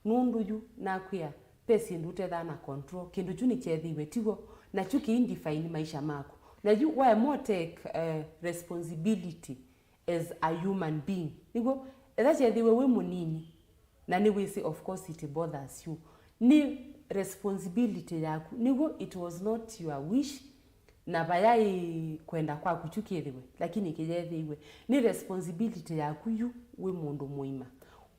Nũndũ yu nakwĩa, ve syĩndũ ũtethaa na control, kĩndũ kyu nĩkyethĩiwe tiw'o, na kyu kĩi define maisha maku. Na yu waema take uh, responsibility as a human being. Nĩw'o, etha kyethĩiwe wĩ mũnini, na nĩwĩsĩ, of course it bothers you. Nĩ responsibility yaku. Nĩw'o, it was not your wish, na vayaĩ kwenda kwaku kyu kĩthĩwe, lakini kĩyethĩiwe. Nĩ responsibility yaku yu wĩ mũndũ mũima.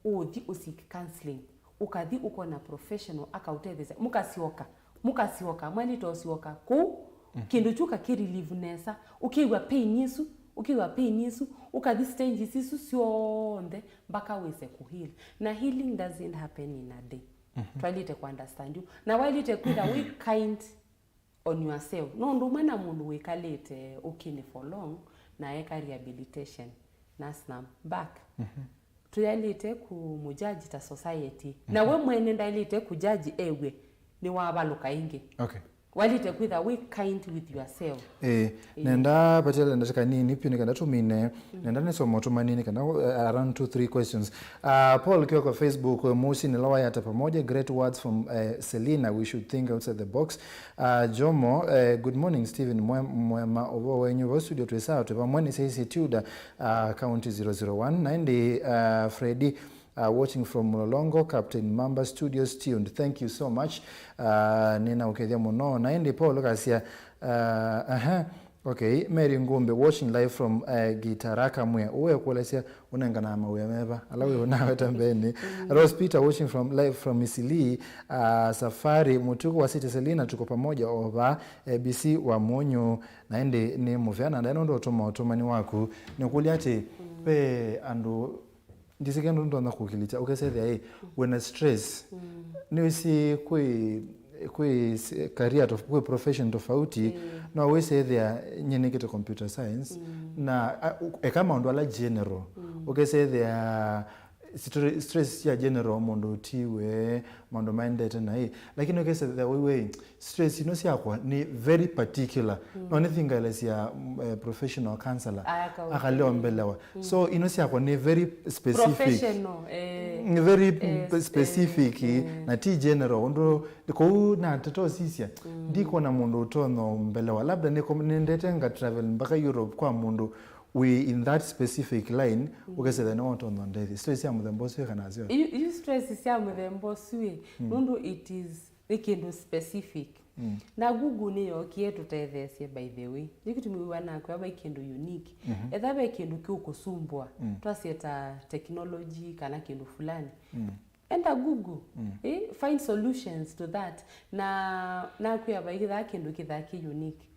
Ũthi ũ seek counseling, ũkathi ũkona professional akaũtetheesya, mũkasyoka, mũkasyoka, mwaĩlĩte ũsyoka kũu, kĩndũ kyu ũkakĩ relieve nesa, ũkĩw'a pain ĩsu, ũkĩw'a pain ĩsu, ũkathi stages isu syonthe mpaka wĩse kũ heal. Na healing doesn't happen in a day. Twaĩlĩte kũ understand yu. Na waĩlĩte kwĩtha wĩ kind on yourself. No ũndũ ũmwe na mũndũ wĩkalĩte ũkĩnĩ for long na eka rehabilitation na snap back. Tũyaĩlĩte kũmũjaji ta society. Na we mwene ndaĩlĩte kũjaji ew'e nĩwavalũka ĩngĩ. Okay. Waĩlĩte kwĩtha wĩ kind with yourself. Ĩĩ, nenda patĩle ndatĩka nini piũ nĩ kenda tũmine, nenda nĩsoma tũmanini kana uh, around two three questions. Uh, Paul Kioko Facebook, Musi nĩla wayata pamoja, great words from uh, Selina, we should think outside the box. Uh, Jomo, uh, good morning Stephen, mwe- mwema ũvoo wenyu vau studio twĩ sawa twĩ vamwe, nĩ Sesi Tudor, uh, County zero zero one, na ĩndĩ uh, Freddy, uh, watching from Mlolongo, Captain Mamba Studios tuned. Thank you so much. Uh, nĩnaũkethya mũno. Na ĩndĩ Paul kasya, uh, aha, okay, Mary Ngumbe watching live from uh, Gitaraka Mwea. Ũwe kũlesya ũnenganaga mawĩa meva ala wĩ nawe ta mbeni. Rose Peter watching from live from Isili, uh, Safari Mutuku wa City Selina, tuko pamoja over A B C wa Munyu. Na ĩndĩ nĩ mũvea na ndaĩ nũndũ ũtũma ũtũmani waku. Nĩkũlya atĩ ve andũ Ndĩsĩ kĩndũ ndonya kũkĩlikya, ũkesethĩa ĩ, wĩna stress. Nĩwĩsĩ kwĩ, kwĩ s- career tof- kwĩ profession tofauti, no wĩsethĩa nyie nĩkĩte computer science, na a- u- eka maũndũ ala general, ũkesethĩa Stre- stress sya general, mũndũ ũtiwe, maũndũ maendete naĩ. Lakini ũkesa the way way, stress ino syakwa nĩ very particular. No nĩ thingaĩle sya mm, eh, professional counselor. Aka- akaliombelewa. So ino syakwa nĩ very specific. Professional, eh, nĩ very eh, specific, eh, na ti general. Ũndũ kũu na ndeto sisya, ndikona mũndũ ũtonya ũmbelewa. Labda nĩko- nĩendete nga travel mpaka Europe kwa mũndũ wĩ in that specific line, ũkesethĩa nĩwe ũtonya ndethya. Stress sya mũthemba ũsu ĩkanasyo. Yu, yu stress sya mũthemba ũsu ĩ, nũndũ it is, nĩ kĩndũ specific. Na Google nĩyookie tũtetheesye, by the way. Nĩ kĩtumi wĩwa nakwĩa vai kĩndũ unique. Etha ve kĩndũ kĩũkũsumbũa, twasye ta technology kana kĩndũ fulani. Enda Google, eh, find solutions to that. Na nakwĩa vai kĩthaa kĩndũ kĩthaa kĩ unique.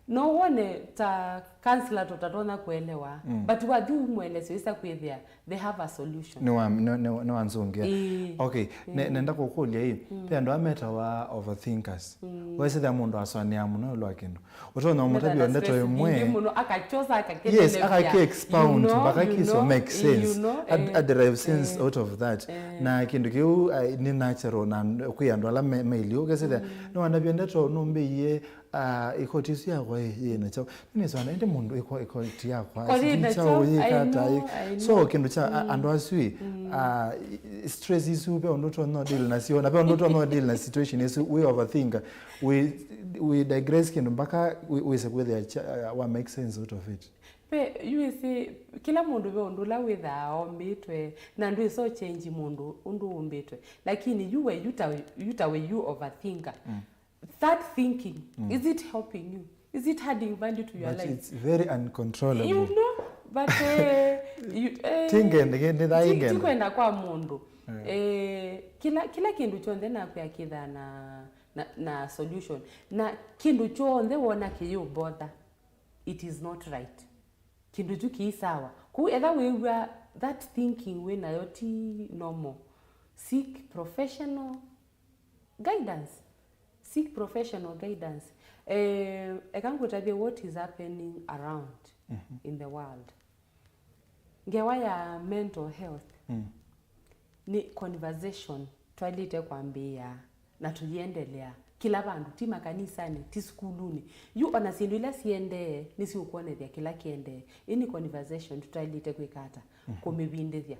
No wone ta counselor tũtatonya kũelewa, but wathi umwelesyo isa kwĩthĩa they have a solution. Nĩwa- nĩ- nĩ- nĩwanzũngĩa. Ĩĩ. Okay, ne- nenda kũkũlya ĩ, ve andũ ametawa overthinkers. Wesĩthĩa mũndũ aswanĩaa mũno ĩũlũ wa kĩndũ. Ũtonya ũmũtavya ndeto ĩmwe. Mũno, akachosa, yes, akakelelevya, akake expound, you know, mpaka you kiso know, make sense. You know, ad- eh, aderive sense eh, out of that. Eh. Na kĩndũ kĩu uh, nĩ natural na kwĩ andũ ala me- mailiu. Ũkesĩthĩa, nĩwandavya ndeto nũmbĩie uh, ĩkoti ĩsu yakwa ĩ- yĩ na kyaũ. Nĩnĩswana ĩndĩ mũndũ ĩko- ĩkoti yakwa. Koti sijui na kyaũ, kyaũ, I yĩkata know, ĩ. I So know. Kĩndũ kya a- andũ asu ĩ, uh, stress isu ve ũndũ ũtonya deal nasyo, na ve ũndũ ũtonya deal na situation isu, we overthink, we, we digress kĩndũ mpaka we- wĩse kwĩthĩa kya- uh, wa make sense out of it. Pe, yu ĩsĩ, kĩla mũndũ ve ũndũ ũla wĩthaa ombĩtwe, na ndwĩsa change mũndũ ũndũ ũmbĩtwe. Lakini yu we, yu ta- yu ta we, yu overthinker. Start thinking. Is it helping you? Is it adding value to your life? But it's very uncontrollable. You know, but uh, you, uh, Tingende, nĩ- nĩ thaa ti- ingende. Ti kwenda kwa mũndũ. Eh, kila kila kĩndũ kyonthe nakwĩa kĩthaa na, na, na solution. Na kĩndũ kyonthe wona kĩyũbother, it is not right. Kĩndũ kyu kĩi sawa. Kũu etha wĩw'a that thinking wĩ nayo ti normal, seek professional guidance. Seek professional guidance. Eh, eka ngũtavye what is happening around in the world. Ngewa ya mental health nĩ conversation twaĩlĩte kwambĩĩa na tũyĩendelea kĩla vandũ, ti makanisanĩ, ti sukulunĩ. Yu ona syĩndũ ila siendee nĩsiũkwonethya kĩla kĩendee. Ĩĩ nĩ conversation tũtaĩlĩte kwĩka ata? Kũmĩvindĩthya.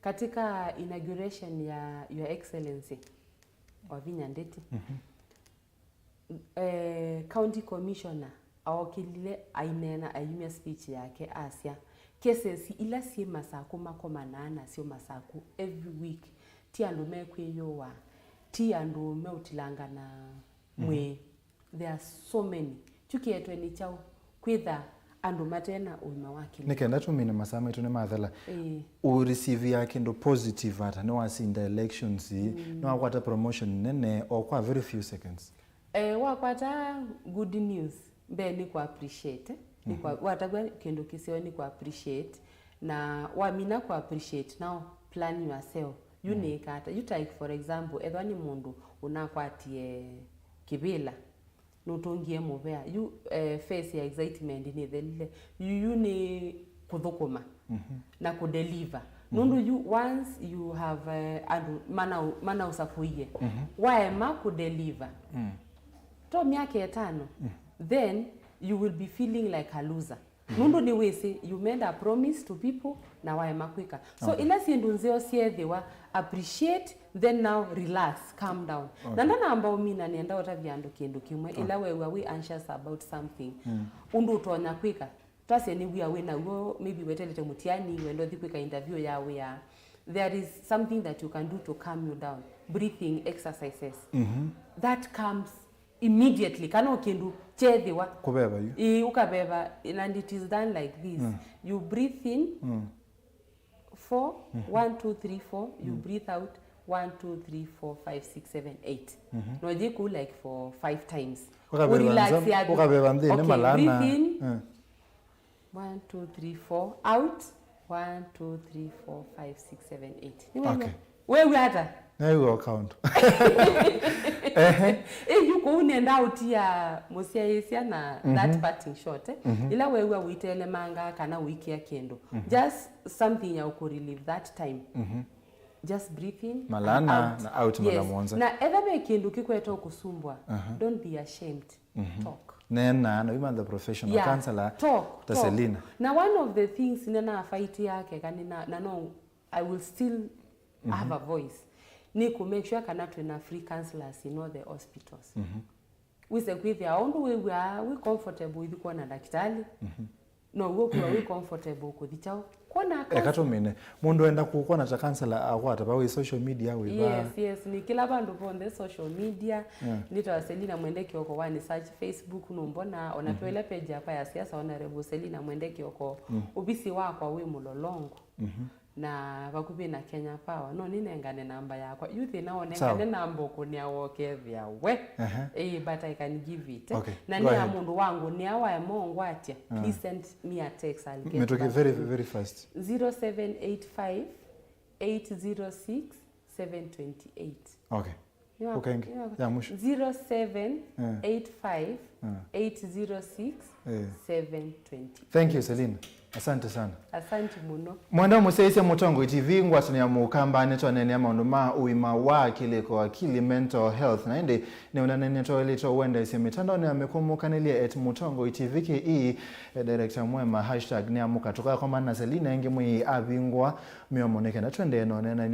Katika inauguration ya Your Excellency Wavinya Ndeti, eh, County Commissioner aokĩlile aineena, ayumya speech yake asya, cases ila syĩ Masakũ makomanaa nasyo Masakũ every week ti andũ mekwĩyũaa, ti andũ meũtilangana mwĩĩ. There are so many. Kyu kĩetwe nĩ kyaũ? Kwĩtha andũ mate na ũima wa kĩlĩko. Nĩ kenda tũmine masaa maitũ nĩmathela. Ĩĩ. Ũreceive ya kĩndũ positive ata? Nĩwasinda elections, nĩwakwata promotion nene o kwa very few seconds. Eh, wakwata good news, mbee nĩ ku appreciate, nĩ kwa- watavw'a kĩndũ kĩseo nĩ ku appreciate, na wamina ku appreciate, now plan yourself. Yu nĩĩka ata? Yu, like, for example, ethwa nĩ mũndũ ũnakwatie kĩvĩla, nũtũngie mũvea. Yu, eh, phase ya excitement nĩthelile. Yu, yu nĩ kũthũkũma na kũdeliver. Nũndũ yu, once you have, eh, andũ manau- manaũsakũie, waema kũdeliver, to myaka ĩtano, then you will be feeling like a loser. Nũndũ nĩwĩsĩ, you made a promise to people na waema kwĩka. So, ila syĩndũ nzeo syeethĩwa, appreciate, then now relax, calm down. Na ndanamba ũmina, nĩenda ũtavya andũ kĩndũ kĩmwe, ila weew'a wĩ anxious about something, ũndũ ũtonya kwĩka. Twasye nĩ wia wĩ naw'o, maybe wetelete mũtiani, wenda ũthi kwĩka interview ya wĩa. There is something that you can do to calm you down. Breathing exercises. That calms immediately, kana o kĩndũ kyethĩwa. Kũveva yu. Ĩĩ, ũkaveva, and it is done like this. You breathe in, four, one, two, three, four, you breathe out, one, two, three, four, five, six, seven, eight. No yĩ kũu, like, for five times. Ũkaveva nza- ũkaveva nthĩnĩ, okay, malana. Breathe in. One, two, three, four. Out. One, two, three, four, five, six, seven, eight. Nĩwew'a? Okay. Wew'a ata? Nĩwew'a count. Ehe. Eh, you Kwoou nenda ũtia mũsyaĩĩsya na that parting shot, eh? Ĩla weew'a ũitelemanga kana ũikĩa kĩndũ, just something ya ũkũ relieve that time. Just breathe in and out. Malana na out mara mũonza. Na etha ve kĩndũ kĩkwete ũkũsumbwa, don't be ashamed. Talk. Neena na wimantha professional counselor ta Selina. Na one of the things nĩna fight yake kana na, na no, I will still have a voice. Nĩ kũ make sure kana twĩna free counselors in all the hospitals. Wĩse kwĩthĩa ũndũ wĩw'aa wĩ comfortable ũithi kwona ndakĩtalĩ. No w'o kwĩwa wĩ comfortable kũthi kyaũ kwona counselor. Eka tũmine. Mũndũ enda kũkwona ta counselor akwata va wĩ social media wĩ va? Yes, yes, nĩ kĩla vandũ vonthe social media. Nĩtawa Selina Mwende Kioko, wa nĩ search Facebook nũmbona, ona twĩle page yakwa ya siasa, Honorable Selina Mwende Kioko. Ũvisi wakwa wĩ Mũlolongo. Na vakuvĩ na Kenya Power. No nĩnengane namba yakwa. Yu thĩna wonengane namba ũkũnĩa wokethĩa we. Ĩĩ, but I can give it. Na nĩ ya mũndũ wangũnĩa waema ũngwatya. Please send me a text, I'll get back to you. Mĩtũkĩ very, very fast. Zero seven eight five, eight zero six, seven twenty-eight. Okay. Ũkenge ya mwisho. Zero seven eight five, eight zero six, seven twenty. Thank you, Selina. Asante sana. Asante mũno. Mwenda mũsyaĩĩsya Mũtongoi T V, ngwatanĩo ya Mũkamba, nĩtwaneenea maũndũ ma ũima wa kĩlĩko, akili, mental health, na ĩndĩ nĩũnanenetwe waĩlĩte ũwendeesya mĩtandaonĩ ya mĩkũmũkanĩlye at Mũtongoi T V K E, eh, director mwema, hashtag nĩamũka. Tũkakomana na Selina ĩngĩ mwĩĩ avingũa mĩomo nĩ kenda tũendee na ũneenany'o.